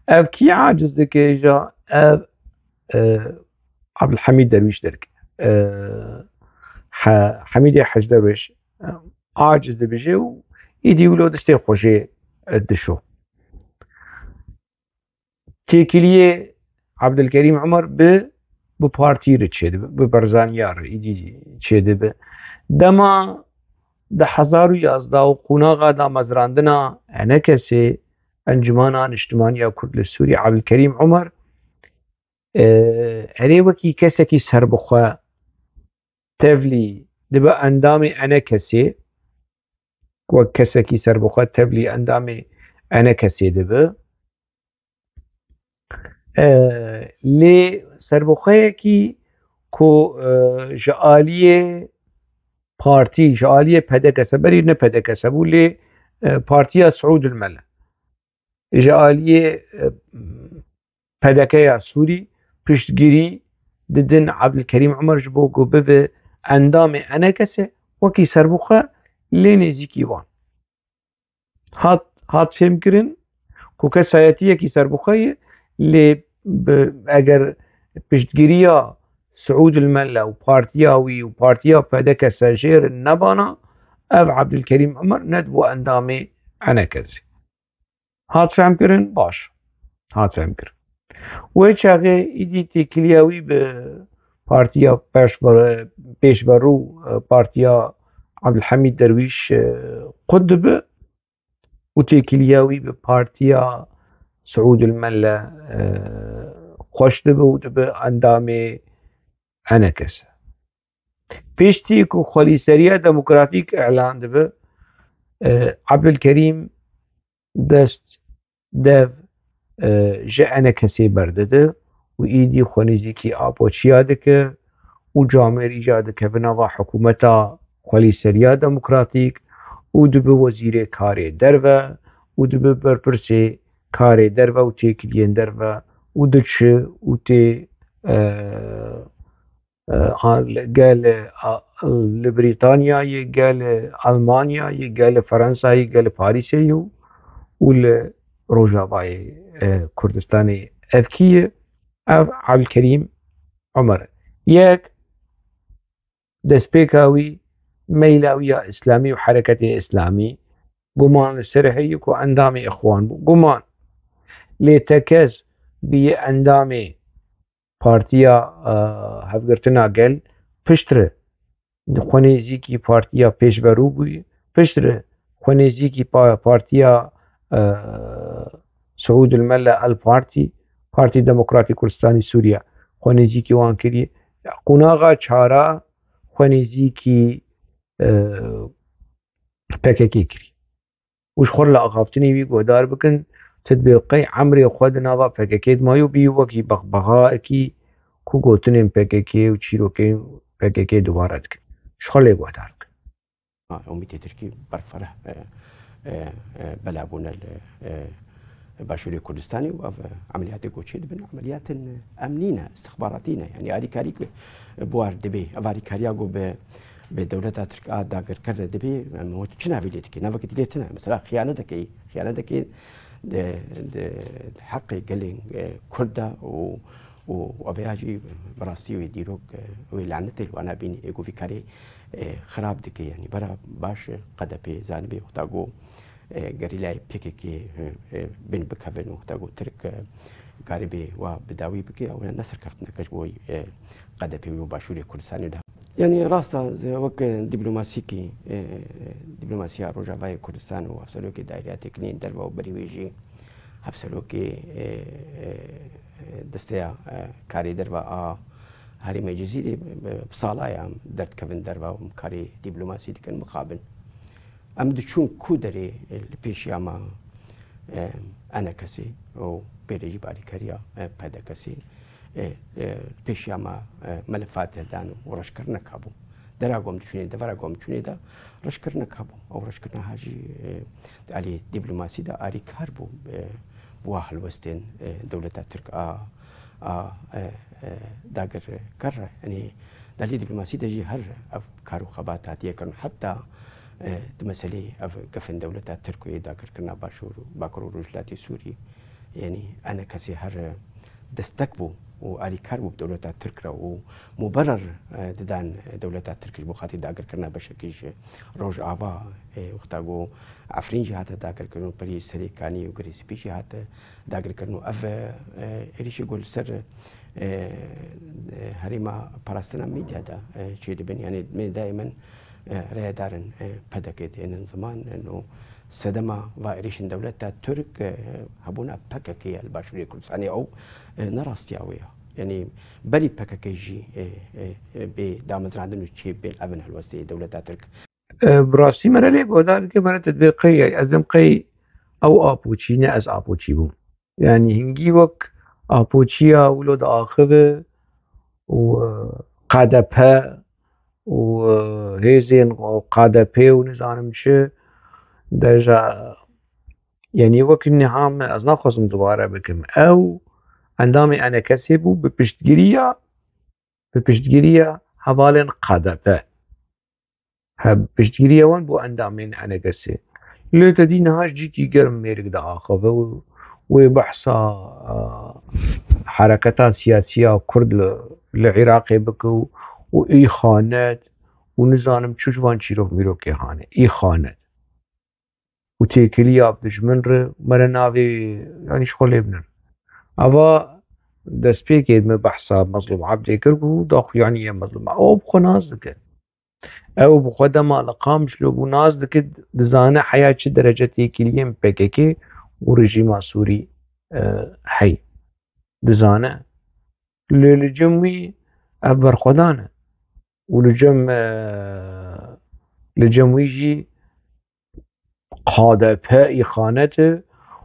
Ev kî aciz dike îja ev, e, Abdulhamîd Derwîş derke. E, He-, Hemîdê Hec Derwîş, e, aciz dibije û îdî wilo distê xwe jê, e, dişo. Têkiliyê Abdulkerîm Umer bi, bi partî re çêdibe, bi Barzaniya re îdî çêdibe. Dema di hezar û yazdeh û qonaxa damezrandina ENKSê, Encumana Niştimaniya Kurd li Sûriyê, Abdulkerîm Umer, e, erê wekî kesekî serbixwe tevlî dibe endamê ENKSê, wek kesekî serbixwe tevlî endamê ENKSê dibe. E, lê serbixweyekî ku, e, ji aliyê partî, ji aliyê PDKS, berî ne PDKS bû, lê, e, Partiya Siûd el Mele, ji aliyê, e, PDK'ya Sûrî piştgirî didin Abdulkerîm Umer ji bo ku bibe endamê ENKSê, wekî serbixwe lê nêzîkî wan. Hat, hat fêmkirin ku kesayetiyekî serbixwe ye, lê bi, eger piştgiriya Siûd el Mele û partiya wî û partiya PDKS jê re nebana, ev Abdulkerîm Umer nedibû endamê ENKSê. Hat fehmkirin? Baş. Hat fehmkirin. Wê çaxê îdî têkiliya wî bi partiya pêşver-, pêşverû, e, partiya Abdulhamîd Derwîş, e, qut dibe û têkiliya wî bi partiya Siûd el Mele, e, xweş dibe û dibe endamê ENKS. Piştî ku xwelîseriya demokratîk îlan dibe, e, Abdulkerîm dest dev, e, ji ENKSê berdide û îdî xwenêzîkî Apo Çiya dike û camêrî ca dikeve nava hikûmeta xwelîseriya demokratîk û dibe wezîrê karê derve û dibe berpirsê karê derve û têkiliyên derve û diçe û tê, e, e, a-, gel, a, li Brîtanyayê, gel Almanyayê, gel Fransayê, gel Parîsê yo û li Rojavayê, e, Kurdistanê. Ev kî ye? Ev Abdulkerîm Umer. Yek, destpêka wî, meyla wî ya îslamî û hereketê îslamî, guman li ser heye ku endamê Îxwan bû. Guman. Lê tekez bûye endamê Partiya, e, Hevgirtina Gel, piştre xwenêzîkî partiya pêşverû bûye, piştre xwenêzîkî pa-, partiya, e, Siûd el Mele El Partî, Partî Demokratîk Kurdistanî Sûriye xwenêzîkî wan kiriye. Qonaxa çara xwenêzîkî, e, PKK kiriye. Û ji xwe re li axaftinê wî guhdar bikin, tu dibê qey emrê xwe di nava PKK de mayo bî wekî bexbexayekî ku gotinên PKK û çîrokên PKK dubare dikin. Ji xwe lê guhdar bikin. Ha, Umîtê Tirkî berfereh, e, e, e, bela bûne li, e, Başûrê Kurdistanê û ev, e, emeliyatê ku çêdibin, emeliyatên, e, emnî ne, istixbaratî ne. Yanî alîkarî ku bi war dibê, ev alîkariya ku bi, bi dewleta Tirk a dagirker re dibê, em hûn çi navî lê dike? Navekî dî lê tune. Mesela xiyaneteke, xiyaneteke di, di heqê gelên, e, Kurd de û, û ev ya jî bi rastî wê dîrok, e, wê lanetê li wana bînî, ê ku vî karê, e, xirab dike. Yanî bera baş, e, KDP zanibê wexta ku e, gerîlayê PKK, e, e, bin bikevin û heta ku Tirk, e, karibê wa bi dawî bike, ew ne serkeftineke ji bo, e, KDP û Başûrê Kurdistanê de. Yanî rast e, wek, e, dîplomasîkî, e, e, dîplomasiya Rojavayê Kurdistan û hevserokê Daîreya Têkiliyên Derve û berî wê jî hevserokê, e, e, e, desteya, e, karê derve a Herêmê Cizîrê bi, bi sala ye em derdikevin derve û em karê dîplomasî dikin mixabin. Em diçûn ku derê, e, li pêşiya me, e, ENKSê û pê re jî bi alîkariya, e, PDKSê, e, e, li pêşiya me, e, melefat hildan û reşkirineka bû. Dera ku em diçûnê, devera ku em diçûnê de reşkirineka bû. Ew reşkirina jî, e, di alî dîplomasî de alîkar bû, e, bi wa helwestên, e, dewleta Tirk a, a, e, e, dagirker re. Yanî Di alî dîplomasî de jî her ev kar û xebat hatiye kirin. Heta, e, di meselê ev gefên dewleta Tirk û yê dagirkirina Başûr û Bakur û Rojhilatê Sûrî, yanî enekesê her, e, destek bû û alîkar bû bi dewleta Tirk re û muberer, e, didan dewleta Tirk ji bo xatî dagirkirina beşekî ji Rojava, e, wexta ku Efrîn jî hate dagirkirin û perî Serêkanî û Girê Spî jî hate dagirkirin û ev, e, êrîşê ku li ser, e, e, herêma parastina Mîdya de, e, çêdibin. Yanî me daîmen, e, rêyedarên, e, P D K dihênin ziman, e, no sedema va êrîşên dewleta Tirk, e, hebûna P K K ye li Başûrê Kurdistanê. Ew, e, ne rastiya wê ye. Yanî berî P K K jî, e, e, e, bê damezrandin û çêbên ev in helwestê dewleta Tirk. E, bi rastî me re lê guhdar dike, me re te divê qey, ez dibêm qey ew Apoçî ne ez Apoçî bûm. Yanî hingî wek Apoçiya wilo diaxive û, e, K D P û, e, hêzên K D P û nizanim çi, deja, yanî wek niha me, ez naxwazim dubare bikim. Ew endamê enekesê bû bi piştgiriya, bi piştgiriya hevalên K D P. He, piştgiriya wan bû endamên enekesê. Lê te dî niha ji cîkî germ mêrik diaxive û wê behsa, a, hereketa siyasiya Kurd li, li Iraqê bike û, û îxanet û nizanim çi ji van çîrok mîrokê hane. Îxanet. Û têkiliya bi dijmin re, me re navê, yanî ji xwe lê binin. Ava destpêkê me behsa Mezlûm Ebdê kir ku daxuyaniye Mezlûm. Ew bi xwe nas dike. Ew bi xwe dema li Qamişlo bû nas dike, dizane heya çi derece têkiliyên P K K û rejîma Sûrî, e, heye. Dizane. Lê li cem wî ev berxwedan e. Û li cem, e, li cem wî jî K D P îxanet e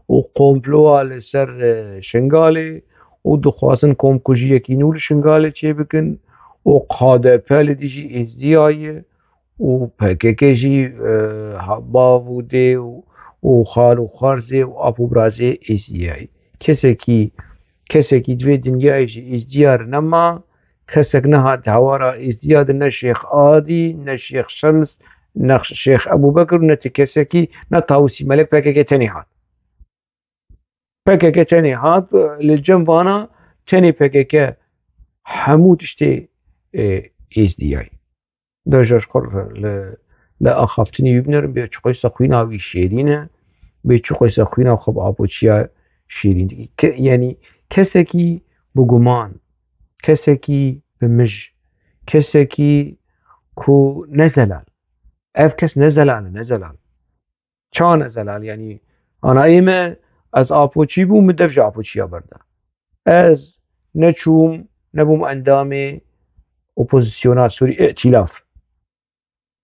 û komploa li ser, e, Şingalê û dixwazin komkujiyekî nû li Şingalê çêbikin û K D P li dijî Êzdiya ye û P K K jî, e, ha-, bav û dê û, û xal û xwarzê û ap û birazê Êzdiya ye. Kesekî, kesekî di vê dinyayê jî Êzdiya re nema, kesek nehat hewara Êzdiya de ne Şêx Adî, ne Şêx Şems, ne Şêx Ebû Bekir û ne ti kesekî, ne Tawusî Melek, P K K tenê hat. P K K tenê hat, li cem vana tenê P K K hemû tiştê, e, Êzdiyayê. Deja ji xwe li, li axaftinê wî binerin, bê çiqoysa xwîna wî şêrîn e, bê çiqoysa xwîna xwe bi apoçiya şêrîn dikî. Ke-, yanî kesekî bi guman, kesekî bi mij, kesekî ku ne zelal. Ev kes ne zelal e, ne zelal. Ça ne zelal, yanî ana ê me, ez apoçî bûm, min dev ji apoçiya berda. Ez neçûm, nebûm endamê opozisyona Sûrî, îtîlaf.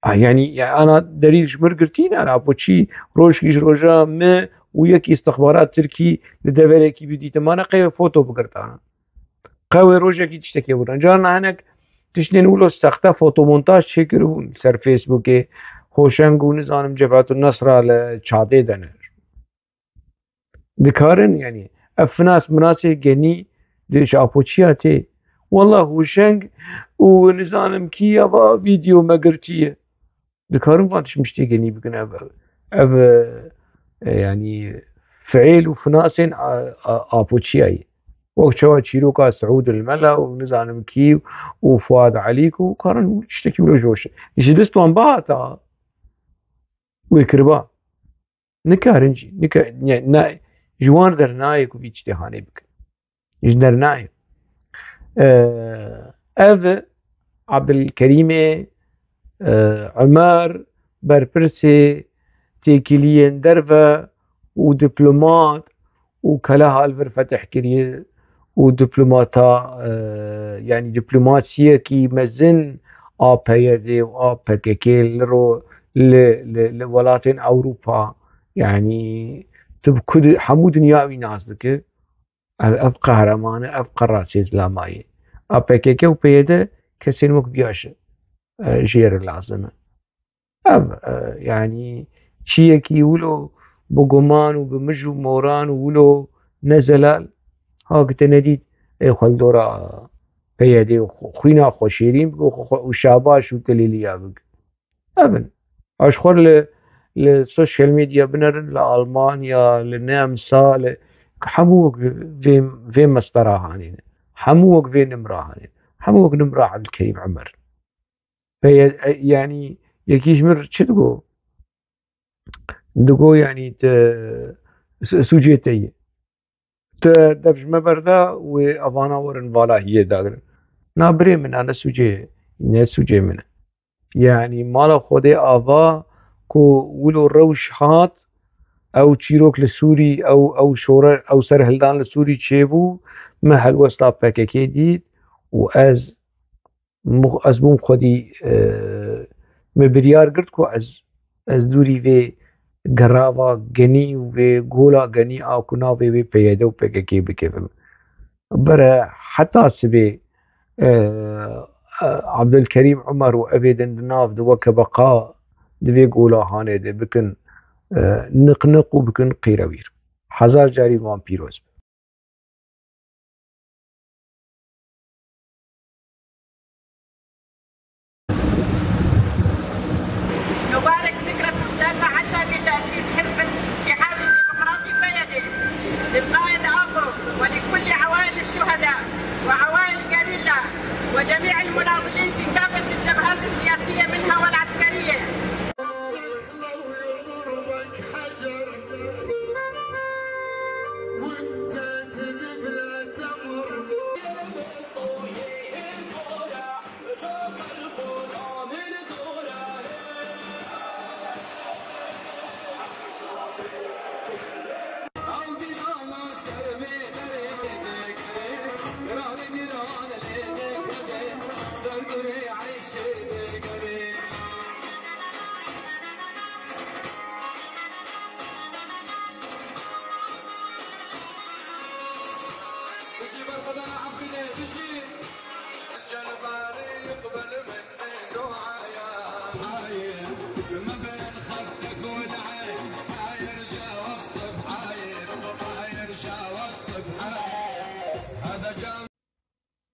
A, yanî, ya, ana delîl ji mir girtî ne, ana apoçî rojkî ji roja me û yekî istixbarat Tirkî li deverekî bidîte. Mane qey wê foto bigirtana. Qewê rojekî tiştekê bû. Carna hinek tiştên wilo sexte fotomontaj çêkiribûn ser Facebookê. Hoşeng û nizanim Cebhetun Nesra li çadê de ne. Dikarin, yanî, ev finas minasê genî di ji apoçiya tê. Wela Hoşeng û nizanim kî ya va vîdeo me girtiye. Dikarin van tişt miştê genî bikin ev, ev, e, yanî fiil û finasên a, a, apoçiyayê. Wek çawa çîroka Seûd el Mela û nizanim kî û Fuad Elî ku karin tiştekî wilo ji hoş. Ji dest wan bihata wê kiriba. Nikarin jî, nika-, ne, ne, ji wan dernayê ku vî tiştê hanê bikin. Ji dernayê. Ee, ev Abdulkerîmê, e, Umer, berpirsê têkiliyên derve û diplomat û keleha li vir fetih kiriye û diplomata, e, yanî diplomasiyekî mezin a P Y D û a P K K li ro-, li, li, li welatên Ewropa, yanî tu bi ku di-, hemû dinya wî nas dike. Ev, ev qehreman e, ev qerasê zilamayê. A P K K û P Y D kesên wek viya ji, e, jê re lazim e. Ev, e, yanî çiyekî wilo bi guman û bi mij û moran û wilo ne zelal, ha ki te nedît, ê xwe li dora P Y D û xwe-, xwîna xwe şêrîn bike û xwe, xwe, û şabaş û tilîliya bike. Ev in. Aşxwe li, li social media binerin, li Almanya, li Nemsa, li hemû wek vê, vê mestera hanê ne. Hemû wek vê nimra hanê ne. Hemû wek nimra Ebdulkerîm Emer. P Y D, e, yanî yekî ji min çi digo? Digo, yanî, te, su-, sûcê te ye. Tu dev ji me berda, wê evana werin vala hiyê dagrin. Na birê min, a ne sûcê, ne sûcê min e. Yanî mala Xwedê ava ku wilo rewş hat, ew çîrok li Sûrî, ew, ew şore-, ew serhildan li Sûrî çêbû, me helwesta P K K dît û ez mix-, ez bûm xwedî, e, me biryar girt ku ez, ez dûrî vê gerava genî û vê gola genî a ku navê wê P Y D û P K K bikevim. Bere heta sibê, e, e, Abdulkerîm Umer û evê din di nav di weke beqa di vê gola hanê de bikin, e, niq niq û bikin qîrewîr. Hezar carî wan pîroz be. نبارك ذكرى الثالثة عشر لتأسيس حزب الاتحاد الديمقراطي بيدي، للقائد آبو ولكل عوائل الشهداء وعوائل الجريلا وجميع المناضلين في كافة الجبهات السياسية منها والعسكرية.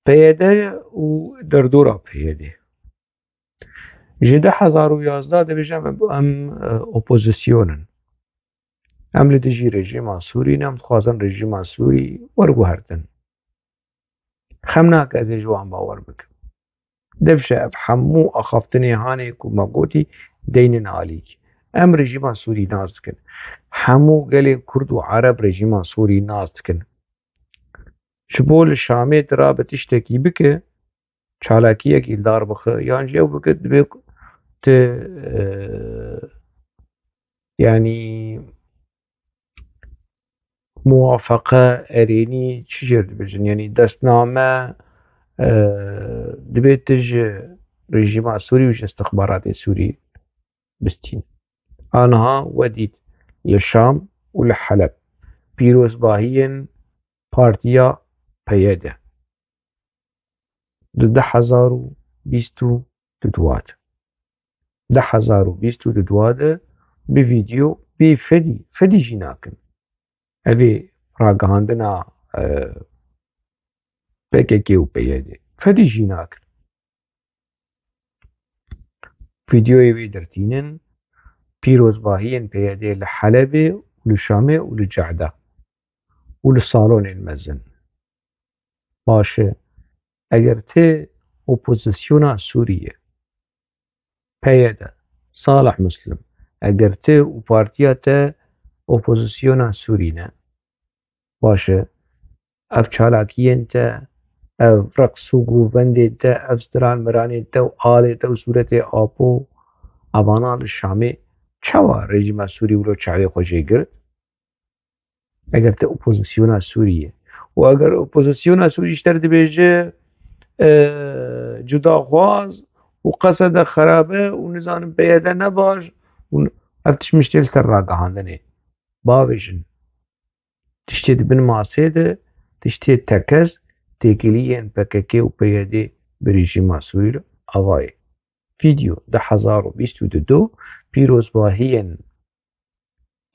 P Y D û derdora P Y D. Ji du hezar û yazdeh dibêje em, em, e, opozîsyon in. Em li dijî rejîma Sûrî ne, em dixwazin rejîma Sûrî werguhertin. Xem nake ez ê ji wan bawer bikim. Devşe ev hemû axaftinê hanê ku me gotî deynin alîk. Em rejîma Sûrî nas dikin. Hemû gelê Kurd û Ereb rejîma Sûrî nas dikin. Ji bo li Şamê tu rabe tiştekî bike, çalakiyekî li dar bixe, yan jî ew bike, divê ku tu, e, yanî muwafeqe, erênî, çi jêr dibêjin, yanî destname, e, divê tu ji rejîma Sûrî û ji istixbaratê Sûrî bistîn. Aniha we dît li Şam û li Heleb pîrozbahiyên partiya P Y D di du hezar û bîst û du de, du hezar û bîst û du de bi vîdeo bê fedî, fedî jî nakin. Ev ê ragihandina, e, P K K û P Y D fedî jî nakin. Vîdeoyê wê dertînin pîrozbahiyên P Y D li Helebê û li Şamê û li Cehda û li salonên mezin. Baş e, eger ti opozîsyona Sûriyê, P Y D, Salih Muslim, eger ti û partiya te opozîsyona Sûrî ne, baş e, ev çalakiyên te, ev reqs û govendên te, ev stran miranên te û alê te û sûretê Apo, evana li Şamê çawa rejîma Sûrî wilo çavê xwe jê girt? Eger te opozîsyona Sûrî ye û eger opozîsyona Sûrî ji te re dibêje, e, cudaxwaz û qesede xerabe û nizanim P Y D ne baş û ev tişt miştê li ser ragihandinê. Bavêjin. Tiştê di bin masê de, tiştê tekez têkiliyên P K K û P Y D bi rejîma Sûrî re ava ye. Vîdeo du hezar û bîst û du, pîrozbahiyên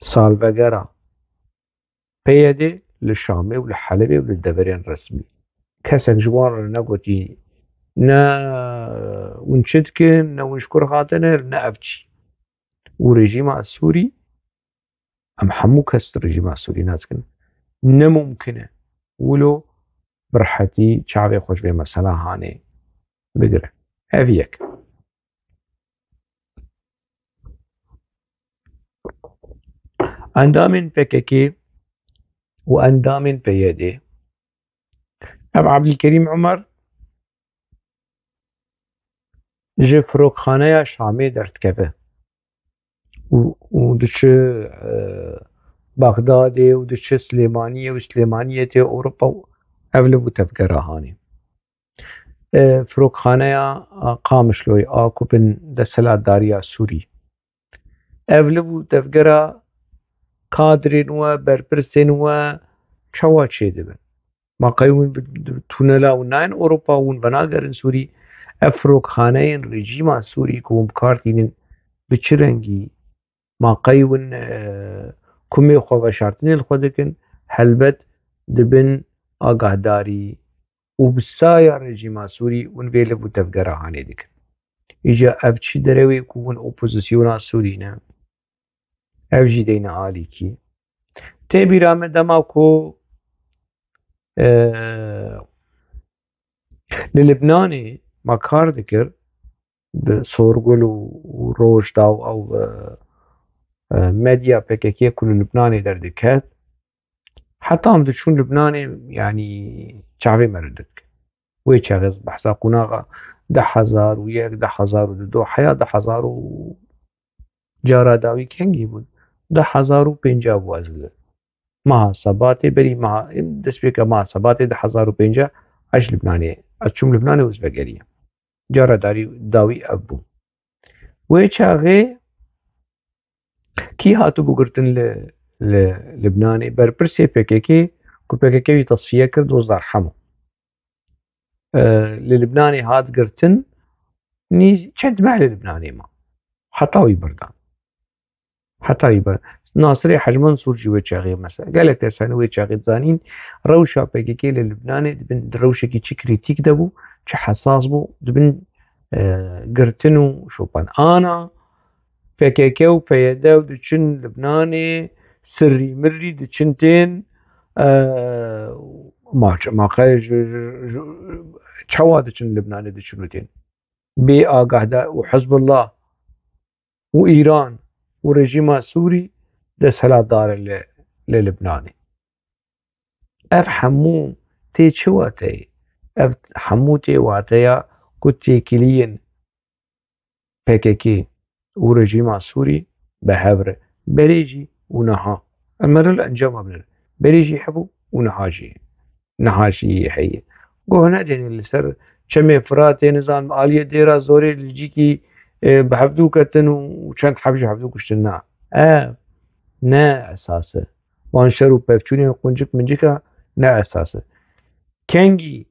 salvegera P Y D li Şamê û li Helebê û li deverên resmî. Kesek ji wan re negotî ne hûn çi dikin, ne hûn ji kur hatine, ne ev çi. Û rejîma Sûrî, em hemû kes rejîma Sûrî nas dikin, ne mumkin e wilo bi rehetî çavê xwe ji vê mesela hanê bigire. Ev yek. Endamên P K K û endamên P Y D, ev Ebdilkerîm Umer ji firokxaneya Şamê derdikeve û, û diçi, e, Bexdadê û diçi Silêmaniyê û Silêmaniyê tê Ewropa û ev li bu tevgera hanê. E, firokxaneya, a, Qamişloyê a ku bin desthilatdariya Sûrî. Ev li bu tevgera kadrên we, berpirsên we çawa çêdibin? Ma qey hûn bi, bi tunela hûn nayên Ewropa, hûn venagerin Sûrî? Ev firokxaneyên rejîma Sûrî ku hûn bi kar tînin bi çi rengî? Ma qey hûn, e, kumê xwe veşartinê li xwe dikin? Helbet dibin agahdarî û bi saya rejîma Sûrî hûn vê liv û tevgera hanê dikin. Îca ev çi derewê ku hûn opozisyona Sûrî ne? Ev jî deyne alîkî. Tê bîra me dema ku, e, li Libnanê me kar dikir, bi Sorgul û, û Rojda û ew, e, e, medya P K K ku li Libnanê derdiket, heta em diçûn Libnanê, yanî çavê me re didik. Wê çaxê ez behsa qunaxa du hezar û yek, du hezar û du, heya du hezar û cara dawî kengî bûn? Du hezar û pênca bû ez li meha Sebatê, berî meha, destpêka meha Sebatê du hezar û pênca ez ji Libnanê, ez çûm Libnanê û ez vegeriyam. Cara darî, dawî ev bû. Wê çaxê kî hatibû girtin li, li Libnanê? Berpirsê P K K ku P K K wî tesfiye kir, Dozdar Hemo. E, li Libnanê hat girtin, nî çend meh li Libnanê ma. Heta wî birdan. Heta wî bir. Nasirê Hec Mensûr jî wê çaxê mesela. Gelek kes hene wê çaxê dizanîn rewşa P K K li Libnanê dibin di rewşekî çi krîtîk de bû, çi hesas bû, dibin, e, girtin û şopan. Ana P K K û P Y D û diçin Libnanê sirrî mirrî diçin tên, e, ma, ma qey ji, ji, ji, çawa diçin Libnanê diçin û tên? Bê agahda û Hizbullah û Îran û rejîma Sûrî desthilatdar e li, li Libnanê. Ev hemû tê çi wateyê? Ev hemû tê wateya ku têkiliyên P K K û rejîma Sûrî bi hev re berê jî û niha. Em ê li encama binin. Berê jî hebû û niha jî, niha jî heye. Guh nedêne li ser Çemê Firatê, nizam aliyê Dêra Zorê li cîkî, e, bi hevdû ketin û çend heb ji hevdû kuştin. Na. Ev ne esas e. Wan şer û pevçûnên quncik mincika ne esas e. Kengî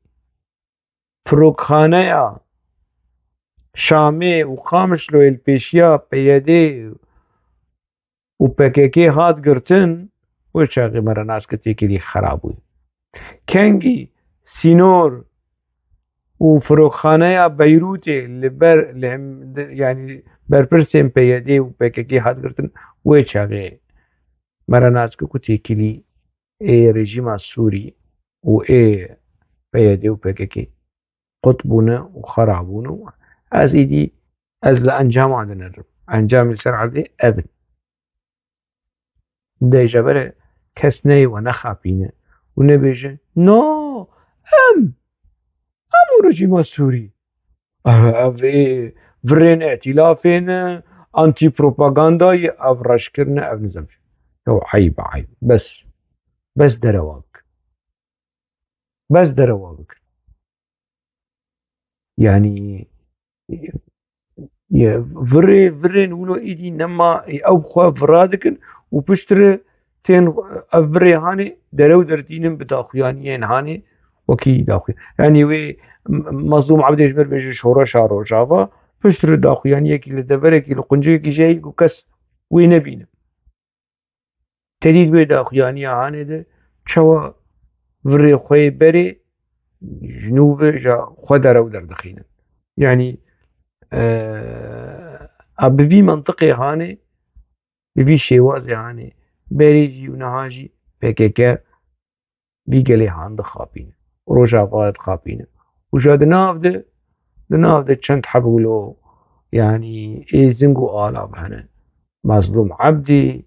firokxaneya Şamê û Qamişloyê li pêşiya P Y D û P K K hat girtin, wê çaxê me re nas kir têkilî xera bûye. Kengî sînor û firokxaneya Beyrûtê li ber, li hem, yanî berpirsên P Y D û P K K hat girtin, wê çaxê me re nas kir ku têkilî ê rejîma Sûrî û ê P Y D û P K K qut bûne û xera bûne û ez îdî, ez li encaman dinerim. Encamê li ser erdê ev in. Dê ji ber kes neyê we nexapîne û nebêje, no, em, em û rejîma Sûrî. Ev, ev ê virên îtîlafê ne, antîpropagandayê, ev reşkirine, ev nizam. Ew eyb e, eyb. Bes. Bes derewa bik. Bes derewa bik. Yanî, ye, virê, virên wilo îdî nema, ew xwe vira dikin û piştre tên ev virê hanê derew derdînin bi daxuyaniyên hanê wekî daxuya-, yanî wê M-, Mezlûm Ebdê ji ber bêje şoreşa Rojava, piştre daxuyaniyekî li deverekî, li qunciyekî jî heye ku kes wê nebîne. Te dît wê daxuyaniya hanê de çawa virê xwe yê berê ji nû ve ji xwe derew derdixînin. Yanî, e, a bi vî mentiqê hanê, bi vî şêwazê hanê, berê jî û niha jî P K K vî gelê han dixapîne. Rojava dixapîne. Û ja di nav de, di nav de çend heb wilo, yanî êzing û alav hene. Mazlûm Ebdî,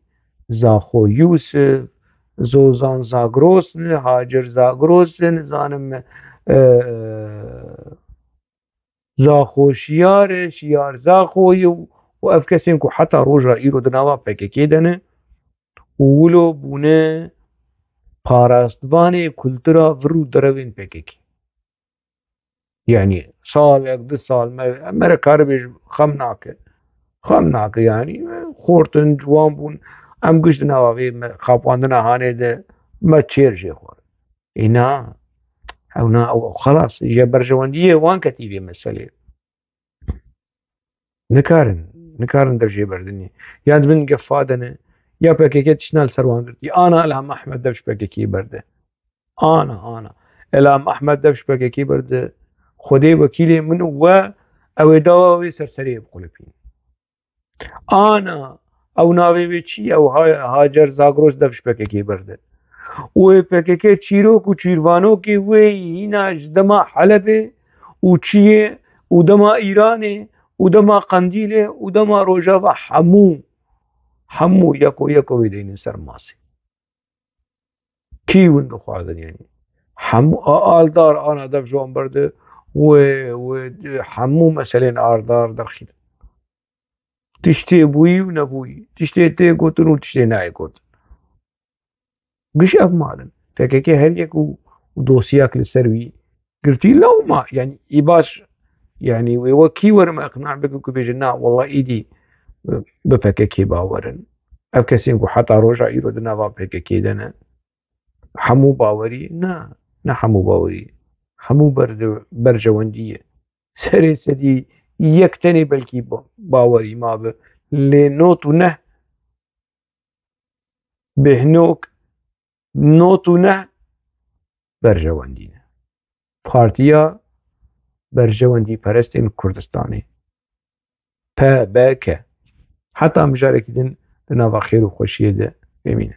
Zaxo Yûsif, Zozan Zagros ne, Hacer Zagros e, nizanim, e, Zaxo Şiyar e, Şiyar Zaxo ye û, û ev kesên ku heta roja îro di nava P K K de ne û wilo bûne parastvanê kultura vir û derewên P K K. Yanî salek, du sal me, me re karibê ji xem nake. Xem nake yanî, xortin, ciwan bûn. Em giş di nava vê me, xapandina hanê de me çêr jê xwar. Ê na, ew na, ew, ew xelas, ji berjewendiyê wan ketî vê meselê. Nikarin, nikarin dev jê berdinê. Ya di bin gefa de ne, ya P K K tiştna li ser wan girtî. Ana Ilham Ahmed dev ji P K K berde. Ana, ana. Ilham Ahmed dev ji P K K berde. Xwedê wekîlê min û we, ew ê dawa wê serseriyê biqulipîn. Ana, ew navê wê çi ye? Ew Ha-, Hacer Zagros dev ji P K K berde. Û ê P K K çîrok û çîrvanokê wê yî hîna ji dema Helebê û Çiyê û dema Îranê û dema Qendîlê û dema Rojava hemû, hemû yeko yeko wê deynin ser masê. Kî win dixwazin yanî? Hemû a-, Aldar ana dev ji wan berde, wê, wê hemû meselên Aldar derxînin. Tiştê bûyî û nebûyî, tiştê tê gotin û tiştê nayê gotin. Giş ev malin. P K K her yek û, û dosiyek li ser wî girtî lewma, yanî î baş, yanî wê wekî werim eqna bikim ku bêjin, na, wela îdî bi P K K bawer in. Ev kesên ku heta roja îro di nava P K K de ne, hemû bawerî? Na, ne hemû bawerî. Hemû berde-, berjewendî ye. Serê sedî yek tenê belkî ba-, bawerî mabe. Lê not û neh bêhnok, not û neh berjewendî ne. Partiya Berjewendîperestên Kurdistanê, P B K. Heta mijarekî din di nava xêr û xweşiyê de bimînin.